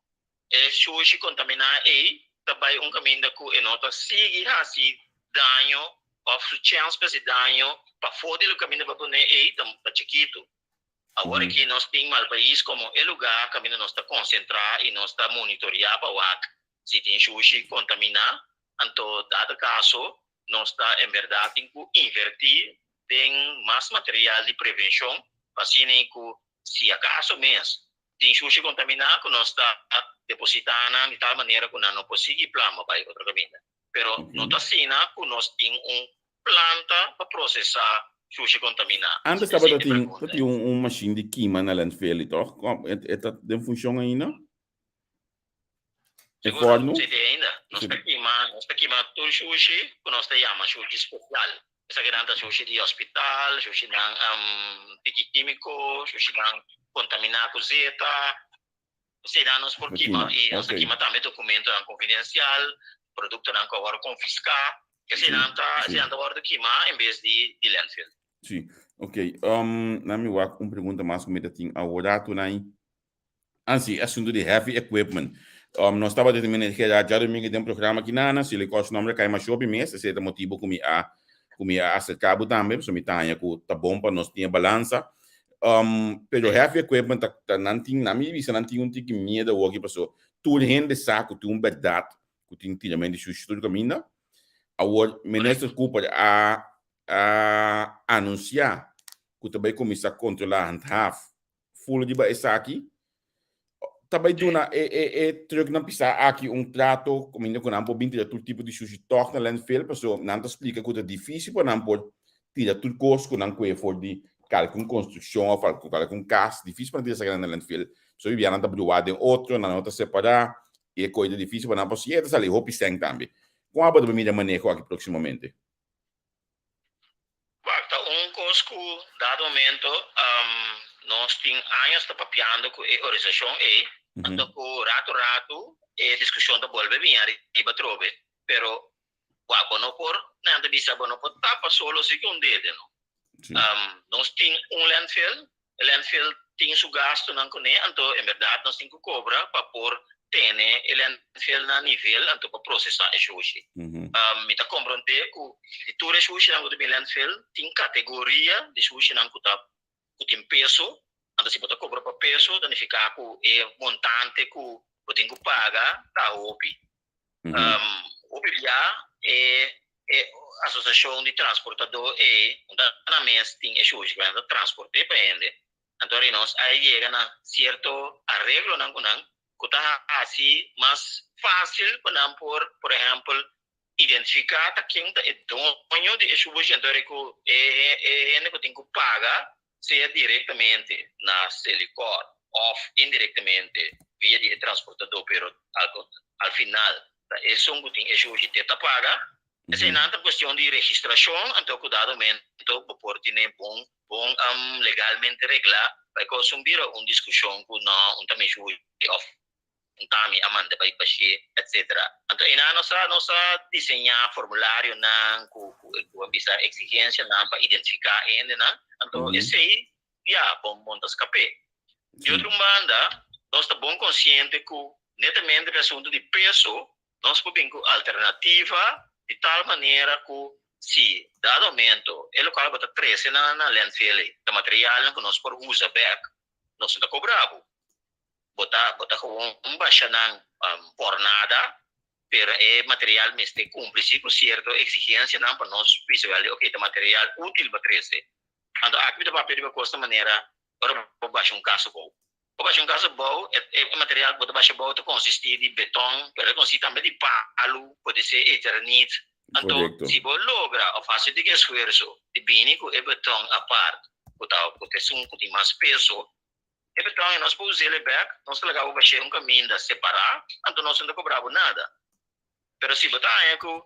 e shushi kontaminá ei ta bai un kaminda ku e no ta sigui hasi daño òf su chèns pa hasi daño pafó di e kaminda ku a pone ei ta chikitu. Awor aki nos tin Malpais komo e lugá kaminda nos ta konsentrá i nos ta monitoriá pa wak si tin shushi kontaminá. Anto dado kaso nos ta en bèrdat tin ku invertí den mas material di prevenshon pa asina ku si akaso mes tin shushi kontaminá ku nos ta depositá nan di tal manera ku nan no por sigui plama bai otro kaminda. Pero no ta asina ku nos tin un planta pa prosesá shushi kontaminá. Antes tabata tin tatin un mashin di kima na landfill tòg? E ta den funshon ainda? E fòrnu? Si tin ainda. Nos ta kima, nos ta kima tur shushi ku nos ta yama shushi spesial. Esakinan ta shushi di hospital, shushinan tiki kímiko, shushinan kontaminá ku zeta. Eseinan nos por kima i nos ta kima tambe dokumentonan konfidensial, produktonan ku a wòrdu konfiská. Eseinan ta eseinan ta wòrdu kimá en bes di di landfill. Sí, ok. Nan mi wak un pregunta mas ku mi ta tin aworatu nan. Ah sí, e asuntu di heavy equipment. Nos tabata tin meneer Gerard djadumingu den programa aki nan, si le kos nomber kai masha hopi mes, esei ta motibu ku mi a ku mi a aserká bo tambe, pasobra mi ta haña ku ta bon pa nos tin e balansa. Pero heavy equipment ta, ta nan tin, nan mi bisa nan tin un tiki miedo awoki paso tur hende sa ku tin un bèrdat ku tin tirament di shushi tur kaminda. Awor Minister Cooper a a anunsiá ku ta bai kuminsá kontrolá handhaaf full riba esaki. Ta bai duna e e e trucknan pisá aki un trato kaminda ku nan por bin tira tur tipo di shushi tòg na landfill paso nan ta splika ku ta difísil pa nan por tira tur kos ku nan kue for di kalkun konstrukshon òf kalkun kas difísil pa nan tira esaki na landfill pasobra bibia nan ta bruá den otro nan no ta separá i e kos ta difísil pa nan por siña e ta sali hopi sèn tambe. Kon abo ta mira maneho aki próksimamente? Wak, ta un kos ku dado momento nos tin años ta papiando ku e organisashon ei, anto ku ratu ratu e diskushon ta bolbe bini ariba atrobe, pero wak bo no por, nan ta bisa bo no por tapa solo si ku un dede no. Nos tin un landfill, E landfill tin su gastunan kuné, anto en bèrdat nos tin ku kobra pa por tene e landfill na nivel anto pa prosesá e shushi. Mi ta komprondé ku di tur e shushinan ku ta bin landfill tin kategoria di shushinan ku ta ku tin peso, anto si bo ta kobra pa peso ta nifiká ku e montante ku bo tin ku paga ta hopi. Hopi bia e e asosiashon di transportadó ei no ta nan mes tin e shushi ku nan ta transport'é pa hende. Anto ri nos a yega na sierto areglonan ku nan ku ta hasi mas fásil pa nan por, por ehèmpel, Identifiká ta ken ta e doño di e shubushi anto ku e hende ku tin ku paga sea direktamente na Selikor òf indirektamente via di e transportadó pero al final ta esun ku tin e shubushi te ta paga. Eseinan ta kuestion di registrashon anto ku dado momento bo por tene bon bon legalmente reglá pa e kos un bira un diskushon ku no un ta mi shubushi òf un ta mi a manda bai bash'é etcetera. Anto einan nos a nos a diseñá formularionan ku ku ku a bisa eksigensianan pa identifiká e hendenan anto esei ya bon bon ta skap'é. Di otro un banda nos ta bon konsiente ku netamente pa e asuntu di peso Nos por bin ku alternativa di tal manera ku si dado momento e lokal bo ta trese na na landfill ei ta materialnan ku nos por usa bek, nos no ta kobra bo. Bo ta bo ta gewoon basha nan por nada, pero e material mester kumpli si ku sierto eksigensianan pa nos bisa wèl di oke ta material útil bo trese. Anto aki mi ta papia riba kos ta manera ora bo basha un kas abou. Bo basha un kas abou, e material ku bo ta basha abou ta konsistí di beton, pero e konsistí tambe di palu, pode ser eternit. Anto, si bo logra òf hasi un tiki esfuerso di bini ku e beton apart, ku ta ku ta esun ku tin mas peso, e beton ei nos por us'el bèk, nos ta laga bo bash'é un kaminda separá, anto nos no ta kobra bo nada. Pero si bo ta haña ku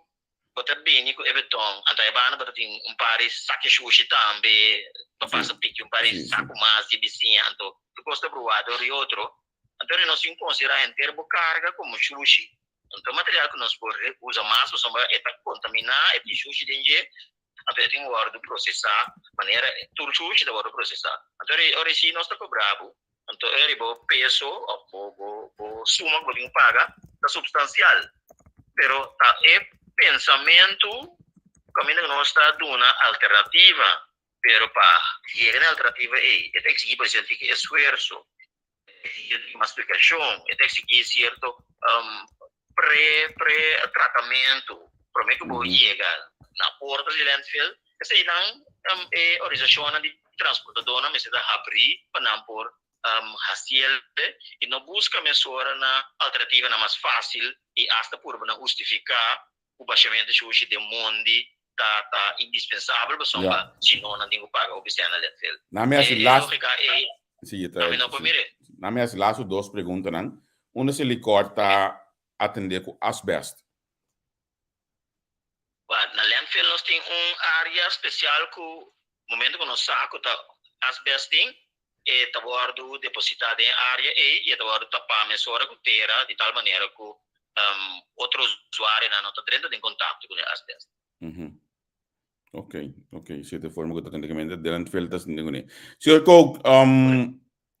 bo ta bini ku e beton, anto e banda bo ta tin un par di saki shushi tambe, bo pasa piki un par di saku mas di bisiña, anto tur kos ta bruá dor di otro. Anto nos tin konsiderá henter bo karga komo shushi. Anto material ku nos por usa mas pasobra e ta kontaminá, e tin shushi den dje, anto e tin wòrdu prosesá manera tur shushi ta wòrdu prosesá. Anto ora si nos ta kobra bo, Anto e riba bo peso of bo bo bo suma ku bo tin ku paga ta supstansial. Pero ta e pensamentu kaminda ku nos ta duna alternativa, pero pa yega na e alternativa ei e ta eksigí pa hasi tiki esfuerso, e ta eksigí tiki mas splikashon, e ta eksigí sierto pre pre tratamentu promé ku bo yega na porta di landfill. Eseinan e organisashonnan di transportadónan mester ta habrí pa nan por hasiel i no buska mesora na alternativanan mas fásil i asta purba na hustifiká ku bashamentu shushi den mondi ta ta indispensabel pasobra si no nan tin ku paga hopi sèn na landfill. E lógika ei ami no por mir'é. Nan mi hasi lastu dos preguntanan. Unda Selikor ta atendé ku asbèst? Na landfill nos tin un area special cu momento cu nos sa cu ta asbest tin, e ta wordo deposita den e area ey y e ta wordo tapa mesora cu tera di tal manera cu otro usuarionan no ta drenta den contacto cu e asbest. Ok, ok, si e forma cu ta tende den landfill ta sinti cune. Señor Kook,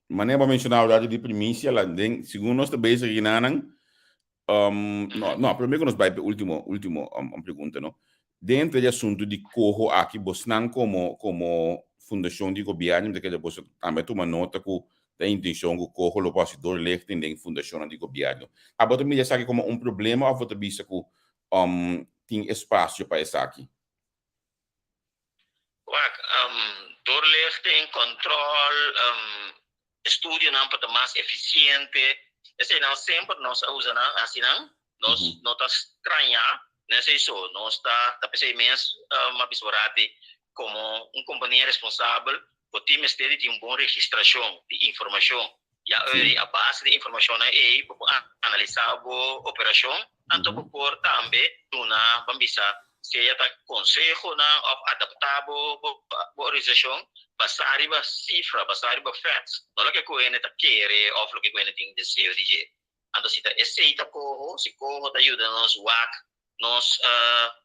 manera bo a menciona ahora di primicia, la den, segun nos ta bezig aki nan, no, no, prome ku nos bai pe ultimo, ultimo pregunta, no. Dentro di asuntu di koho aki, bosnan komo, komo fundashon di gobièrnu, mi ta kere boso tambe tuma nota ku ta intenshon ku koho lo por hasi doorlichting den fundashonnan di gobièrnu. Abo ta mira esaki komo un problema òf bo ta bisa ku tin espasio pa esaki? Wak, doorlichting, kòntròl, estudionan pa ta mas efisiente, eseinan semper nos a usa nan, hasi nan, nos no ta strañá na esei so, nos ta ta p'esei mes a bisa bo rati komo un kompania responsabel bo tin mester di tin un bon registrashon di informashon, ya ori a base di informashonnan ei bo por analisá bo operashon, anto bo por tambe duna ban bisa Sea ta konsehonan òf adaptá bo bo organisashon basá riba sifra, basá riba facts, no loke ku hende ta kere òf loke ku hende tin deseo di dje. Anto si ta esei ta koho, si koho ta yuda nos wak nos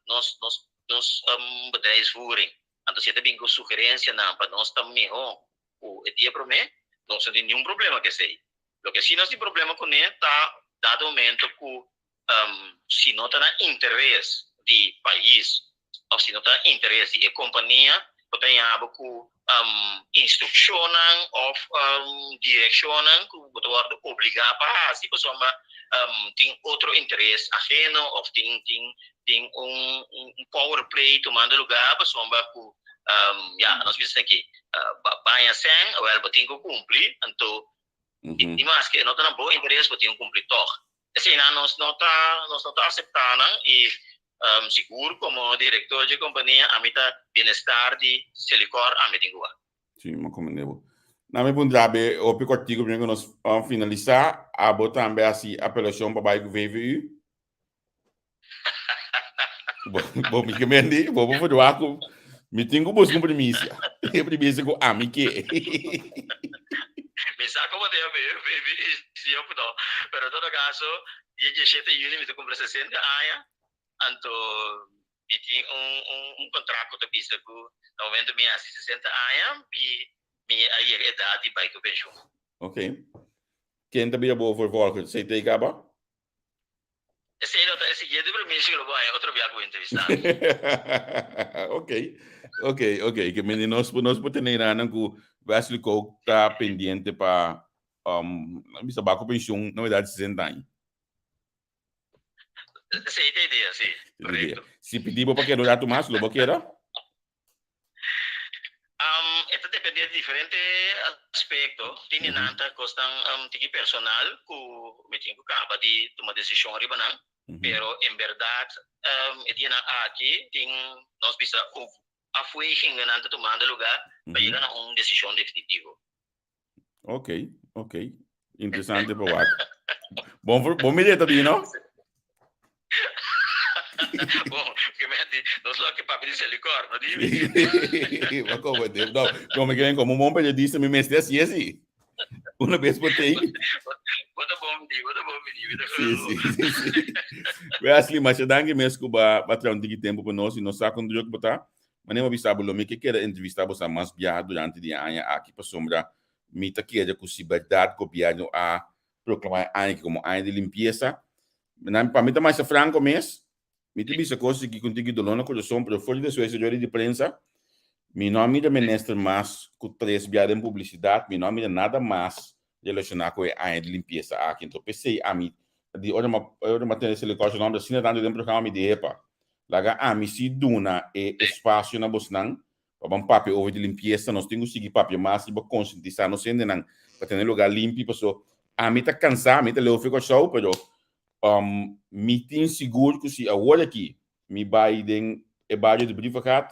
nos nos nos bedrijfsvoering, anto si e ta bin ku sugerensianan pa nos ta mihó ku e dia promé, nos no tin niun problema ku esei. Loke si nos tin problema kuné ta dado momento ku si no ta na interes di pais of si no ta na interes di e kompania, bo ta yaba ku instrukshonnan of direkshonnan ku bo ta wòrdu obligá pa hasi pasobra tin otro interes aheno of tin tin tin un power play tumando lugá pasobra ku ya nos bisa esaki baña sèn awèl bo tin ku kumpli anto i maske e no ta na bo interes bo tin ku kumpli tòg. Eseinan nos no ta nos no ta aseptá nan i. Sigur komo direktor dje kompania ami ta bienestar di Selikor ami tin ku wak. Si, mi a komprende bo. Na mi puntra be hopi kòrtiku promé ku nos finalisá, abo tambe a hasi apelashon pa bai ku VVU? Bo, bo mi ke mendi, bo por verwacht ku mi tin ku buska un primisia. E primisia ku ami ke. Mi sa komo ta yama e VVU si òf no, pero en todo kaso dia diesshete yüni mi ta kumpli sesenta aña, anto mi tin un un un kontrakt ku ta bisa ku na momento mi hasi sesenta aña mi mi a yega edat di bai ku penshun. Ok. Ken ta bira bo vervolger? CT kaba? Esei lo ta e siguiente premisa ku lo bo haña otro bia ku bo entrevistá mi. Ok, ok, ok. Ke mende nos por nos por tene ranan ku Wesley Kook ta pendiente pa um, bisa bako penshun na edad di 60 aña. Esei ta idea, si. Korekto. Si pidi bo pa keda un ratu mas, lo bo keda? E ta depende di diferente aspekto. Tin di nan ta kosnan tiki personal ku mi tin ku kaba di tuma desishon riba nan. Pero en bèrdat e dianan aki tin nos bisa afwegingennan ta tumando lugá pa yega na un desishon definitivo. Ok, ok. Interesante pa wak. Bon, voor, bon idee ta no? Bon, que me di, nos lo que papi dice licor, no di. Ma como te, no, no me creen como un buen periodista mi mester así así. Una vez por te. Bota bom di, bota bom di. Sí, sí, sí, sí. Wesley, masha danki mes ku ba ba traha un tiki tempo pa nos y nos sa kon druk bo ta. Manera mi a bisa bo lo mi ke keda entrevista boso mas biaha durante di e aña aki pasobra mi ta kere ku si bèrdat gobièrnu a proklamá e aña aki komo aña di limpiesa. Nan pa mi ta masha franko mes, mi ta bisa kos aki ku un tiki doló na kurason pero for di despues di rueda di prensa mi no a mira minister mas ku tres biaha den publisidat, mi no a mira nada mas relashoná ku e aña di limpiesa aki. Anto p'esei ami di ora mi ora mi a tende Selikor su nòmber asina tantu den programa mi di epa Laga ami si duna e espasio na bosnan pa ban papia over di limpiesa. Nos tin ku sigui papia mas riba konsientisá nos hendenan pa tene lugá limpi paso ami ta kansá, mi ta leu for Kòrsou pero mi tin sigur ku si awor aki mi bai den e bario di Brievengat,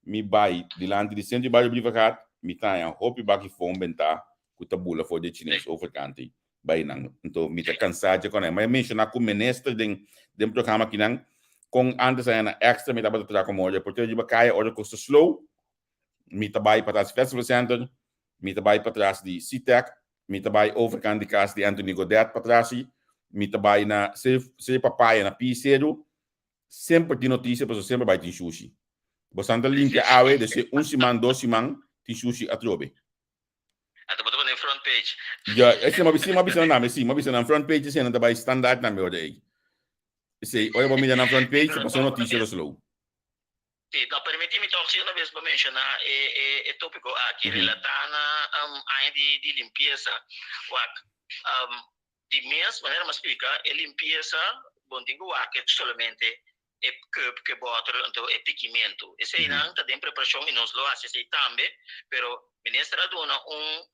mi bai dilanti di sentro di bario di Brievengat, mi ta haña hopi baki fon bentá ku ta bula for di e chines overkant ei. bai nan. Anto mi ta cansá dje con e. Mi a menciona cu minister den den programa akinan con antes aña na extra mi tabata traha como reportero riba caya ora cos ta slow mi ta bai patras di Festival Center, mi ta bai patras di Citec, mi ta bai overkant di cas di Anthony Godet patras i mi ta bai na Seri Papaya na Pi Seru semper tin noticia pasobra semper bai tin shushi. Bosan ta limpia awe despues un siman dos siman tin shushi atrobe. Anto bo ta pone front page. Ja, ese ma si ma bisa nan tambe, si ma bisa nan front page esei nan ta bai standaard tambe ora ei. Esei, ora bo mira nan front page, ta pasa un noticia lo slow. Si, no, permiti mi tog si una bes pa menciona e e e topico aki relata na aña di di limpieza. Wak, di mes manera mi a splica, e limpieza bo no tin cu wak solamente e cup cu e bottle anto e pikimentu. Eseinan ta den preparashon i nos lo hasi esei tambe, pero minister a duna un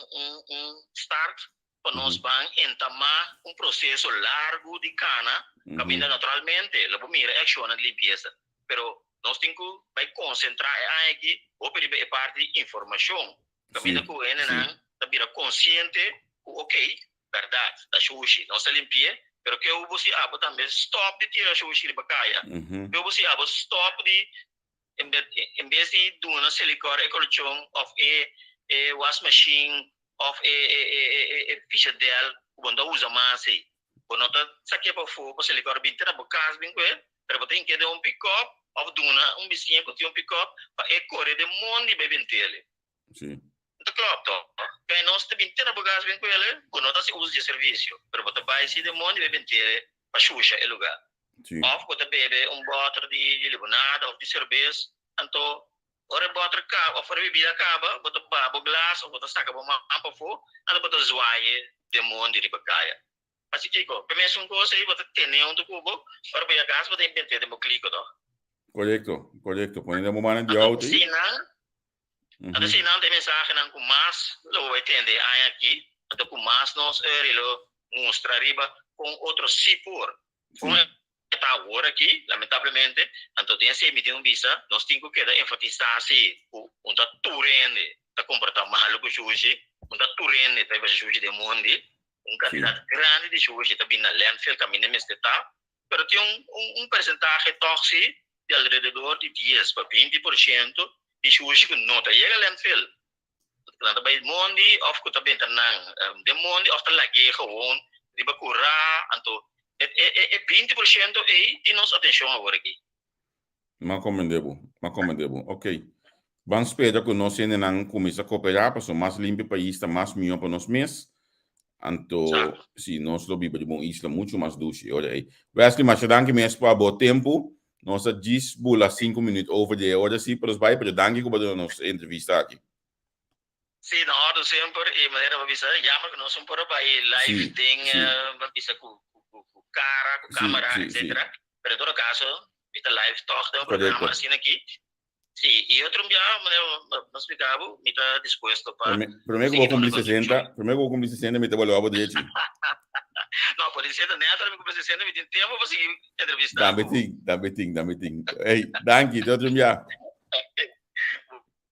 un un start pa nos ban entamá un proseso largu di kana kaminda naturalmente lo bo mira e akshonnan di limpiesa, pero nos tin ku bai konsentrá e aña aki hopi riba e parti di informashon kaminda ku hendenan ta bira konsiente ku okey Bèrdat, ta shushi. Nos ta limpi'é, pero ke bo si abo tambe stòp di tira shushi riba kaya? Ke bo si abo stòp di, en bes di duna silikòr e kolchon òf e e wasmashin òf e e fishadèl ku bo no ta usa mas ei, bo no ta sak'é pafó pa silikòr bin te na bo kas bin ku e, pero bo ta hink'é den un pikòp òf duna un bisiña ku tin un pikòp pa e kore den mondi bai bent'el. Sí. Ta klòp tò. P'e nos ta bin te na bo gas bin ku el, bo no ta hasi uso di e servisio, pero bo ta bai si den mondi bai bentere pa shusha e lugá. Sí. Òf bo ta bebe un bòter di limonada òf di serbes, anto ora e bòter kaba òf ora e bibida kaba, bo ta baha bo glas òf bo ta saka bo man pafó, anto bo ta zwaai den mondi riba kaya. Hasi kiko? P'e mesun kos ei bo ta tene huntu ku bo, ora bo ya gas bo ta invent'é den bo kliko tò. Korekto, korekto. Pone den bo mannan di outo ei. Anto si nan Anto si nan ta e mensahenan ku mas lo bo bai tende e aña aki, anto ku mas nos eri lo mustra riba kon otro si por, kon e. ta awor aki, lamentablemente. Anto den esei mi tin un bisa, nos tin ku keda enfatisá si ku un ta tur hende ta komportá malu ku shushi, un ta tur hende ta hiba shushi den mondi, un kantidat grandi di shushi ta bini na landfill kaminda e mester ta, pero tin un un persentahe tòg si di alrededor di dies pa 20% di shushi ku no ta yega landfill. Nan ta bai mondi of ku ta benta nan den mondi of ta lag'é gewoon riba kurá. Anto e e e 20% ei tin nos atenshon awor aki. M'a komprendé bo, m'a komprendé bo. Ok. Ban spera ku nos hendenan kuminsá koperá pasobra mas limpio pais ta mas mihó pa nos mes. Anto si nos lo biba riba un isla muchu mas dushi e ora ei. Wesley, masha danki mes pa bo tempu. Nos a djis bula sinku minuut over di e ora si, pero nos bai, pero danki ku bo a duna nos e entrevista aki. Si, na ordu semper y manera bo bisa, jammer ku nos un por a bai live den bo bisa ku ku kara, ku kamera, etcetera. Pero en todo kaso mi ta live tòg den un programa asina aki. Si, y otro un biaha manera bo a splika bo, mi ta dispuesto pa Prome ku bo kumpli 60, prome ku bo kumpli 60 mi ta bolbe bo drechi. No, por di seta nèt ora mi kumpli 60 mi tin tempu pa sigui entrevista Tambe tin, tambe tin, tambe tin. Ey, danki, te otro un biaha.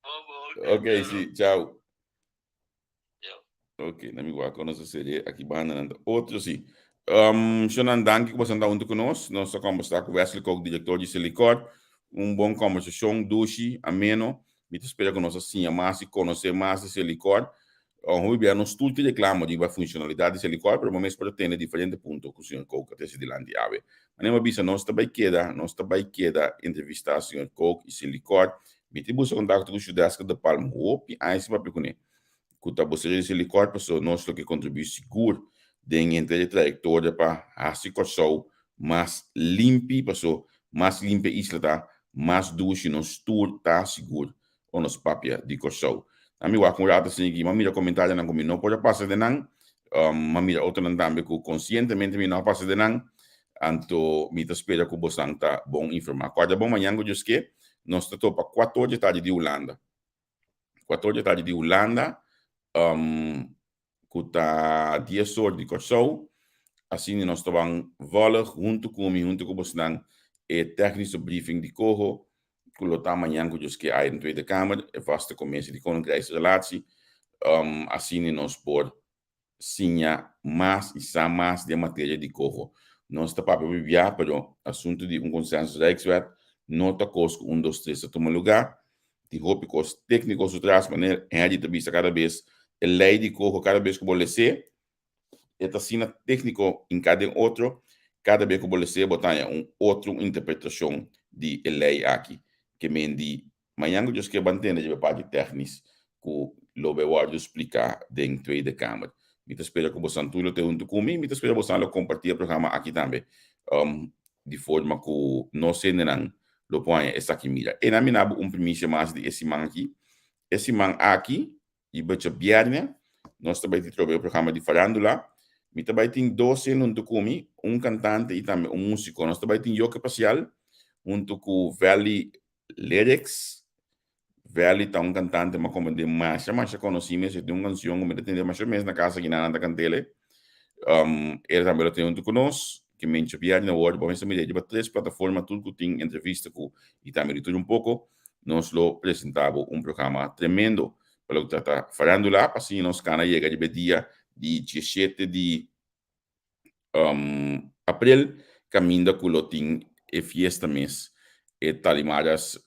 Bon, bon. Ok, si, chao. Ok, na mi wak nos a serie aki banda nan ta otro si. Shonan, danki ku boso ta huntu ku nos. Nos a kombersá ku Wesley Kook, direktor di Selikor. Un bon kombersashon, dushi, ameno. Mi ta spera ku nos a siña mas i konosé mas di Selikor. Hopi bia nos tur tin reklamo riba funshonalidat di Selikor, pero bo mes por a tene diferente punto ku señor Kook a trese dilanti awe. Manera mi a bisa, nos ta bai keda, nos ta bai keda entrevistá señor Kook i Selikor. Mi tin buska kontakto ku Shudeska de Palm hopi aña sin papia kuné. Ku ta bosero di Selikor pasobra nos lo ke kontribuí sigur den henter e trayektoria pa hasi Kòrsou mas limpi paso mas limpi e isla ta mas dushi nos tur ta sigur ora nos papia di Kòrsou. Na mi wak un rato asina aki m'a mira komentarionan ku mi no por a pasa den nan m'a mira otronan tambe ku konsientemente mi no a pasa den nan anto mi ta spera ku bosan ta bon informá. Kòrda bon mañan ku Dios ke nos ta topa kuator dje tardi di Hulanda. 4 or di tardi di Hulanda, ku ta 10 or di Kòrsou. Asina nos ta ban vòlg huntu ku mi, huntu ku bosnan, e tèknische briefing di Coho, ku lo ta mañan ku Dios ke aya den Tweede Kamer, e vaste commissie di Koninkrijksrelatie. Asina nos por siña mas y sa mas den materia di coho. Nos ta papia bibia, pero asunto di un consensus Rijkswet no ta cos cu un dos tres ta tuma lugar. Tin hopi cos tecnico su tras, manera Henry ta bisa cada bes, e ley di coho cada bes cu bo les'é, e ta asina tecnico hinca den otro, cada bes cu bo les'é bo ta haña un otro interpretacion di e ley aki. Ke men di Mañan ku Dios ke ban tende riba e parti tèknis ku lo bai wòrdu spliká den Tweede Kamer. Mi ta spera ku bosan tur lo te huntu ku mi. Mi ta spera bosan lo kompartí e programa aki tambe di forma ku nos hendenan lo por haña esaki mira. E nan mina bo un primisia mas di e siman aki. E siman aki Riba djabièrnè nos ta bai tin trobe e programa di farándula. Mi ta bai tin dos hende huntu ku mi, un kantante i tambe un músiko. Nos ta bai tin Joke Pasial huntu ku Valley Lyrics. Valley ta un kantante m'a komprendé masha masha konosí mes. E tin un kanshon ku mi ta tende masha mes na kas aki nan nan ta kant'el. E tambe lo tin huntu ku nos. Ke men djabièrnè awor bo mester mira riba tres plataforma tur ku tin entrevista ku i tambe di tur un poko. Nos lo presenta bo un programa tremendo pa loke ta trata farandula pa asina nos kana yega riba e dia di 17 di april kaminda ku lo tin e fiesta mes e Talimaras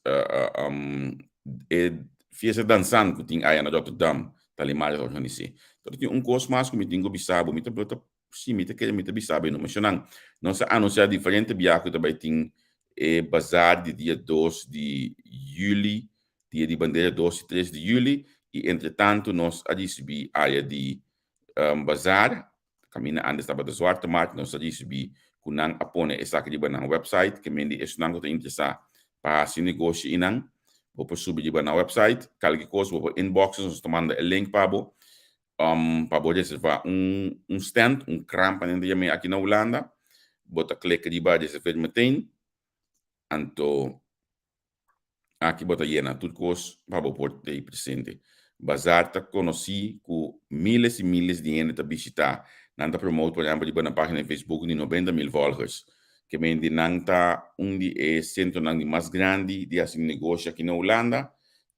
e fiesta dansan ku tin aya na Rotterdam Talimaras a organis'é. Pero tin un kos mas ku mi tin ku bisa bo mi ta Sí, mi ta kere mi ta bisa bo e numashonnan. Nos a anunsiá diferente biaha ku ta bai tin e bazar di dia 2 di yüli, dia di bandera 2 i 3 di yüli, i entretantu nos a risibí aya di bazar, kaminda ántes tabata Zwarte Markt, nos a risibí ku nan a pone esaki riba nan wèpsait, ke men di esnan ku ta interesá pa hasi negoshi einan, bo por subi riba nan wèpsait, kalke kos bo por inbox nos, nos ta manda e link pa bo. Pa bo reserva un stand, un kramp nan ta yam'é aki na Hulanda, bo ta klik riba reserveer meteen, anto aki bo ta yena tur kos pa bo por t'ei presente. Bazaar ta konosí ku miles i miles di hende ta bishitá, nan ta promote por ehèmpel riba nan página di Facebook di 90.000 volgers. Ke men di nan ta un di e sentronan di mas grandi di hasi negoshi aki na Hulanda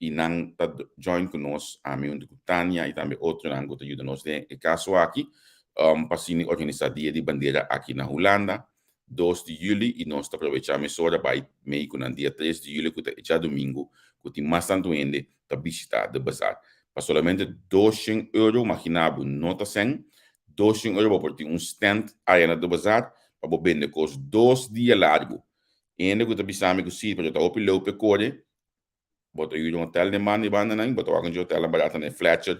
i nan ta join ku nos, ami huntu ku Tania i tambe otronan ku ta yuda nos den e kaso aki, pa asina organisá Dia di Bandera aki na Hulanda, 2 di yüli, i nos ta aprovechá mesora bai mei ku nan dia 3 di yüli ku ta e djadumingu ku tin mas tantu hende ta bishitá de bazar. Pa solamente 200 euro, maginá bo no ta sèn, 200 euro bo por tin un stand aya na de bazar pa bo bende kos 2 dia largu. Hende ku ta bisa mi ku si, pero ta hopi leu p'e kore, bo ta yuda un hotel den banda i bandanan, bo ta wak un dje hotelnan barata na e Fletcher,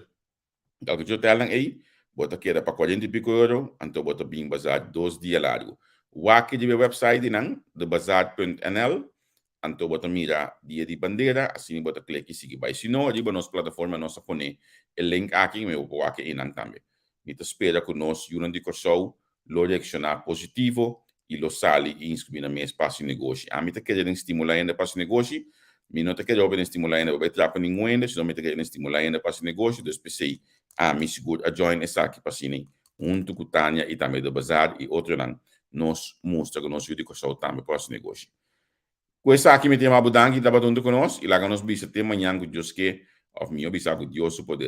elke dje hotelnan ei, bo ta keda pa 40 i piko euro, anto bo ta bin bazar 2 dia largu. Wak riba e website di nan, debazar.nl, anto bo ta mira Dia di Bandera, asina bo ta klik i sigui bai. Si no, riba nos plataforma nos a pone e link aki, mi bo por wak einan tambe. Mi ta spera ku nos yunan di Kòrsou lo reakshoná positivo i lo sali i inskribí nan mes pa hasi negoshi. Ami ta kere den stimulá hende pa hasi negoshi, mi no ta kere hopi den stimulá hende pa bai trapa ningun hende, sino mi ta kere den stimulá hende pa hasi negoshi, dus p'esei ami sigur a join esaki pa asina huntu ku Tania i tambe De Bazar i otronan nos mustra ku nos yu di Kòrsou tambe por hasi negoshi. Ku esaki mi ta yama bo danki tabata huntu ku nos i laga nos bisa te mañan ku Dios ke òf mihó bisa ku Dios su poder.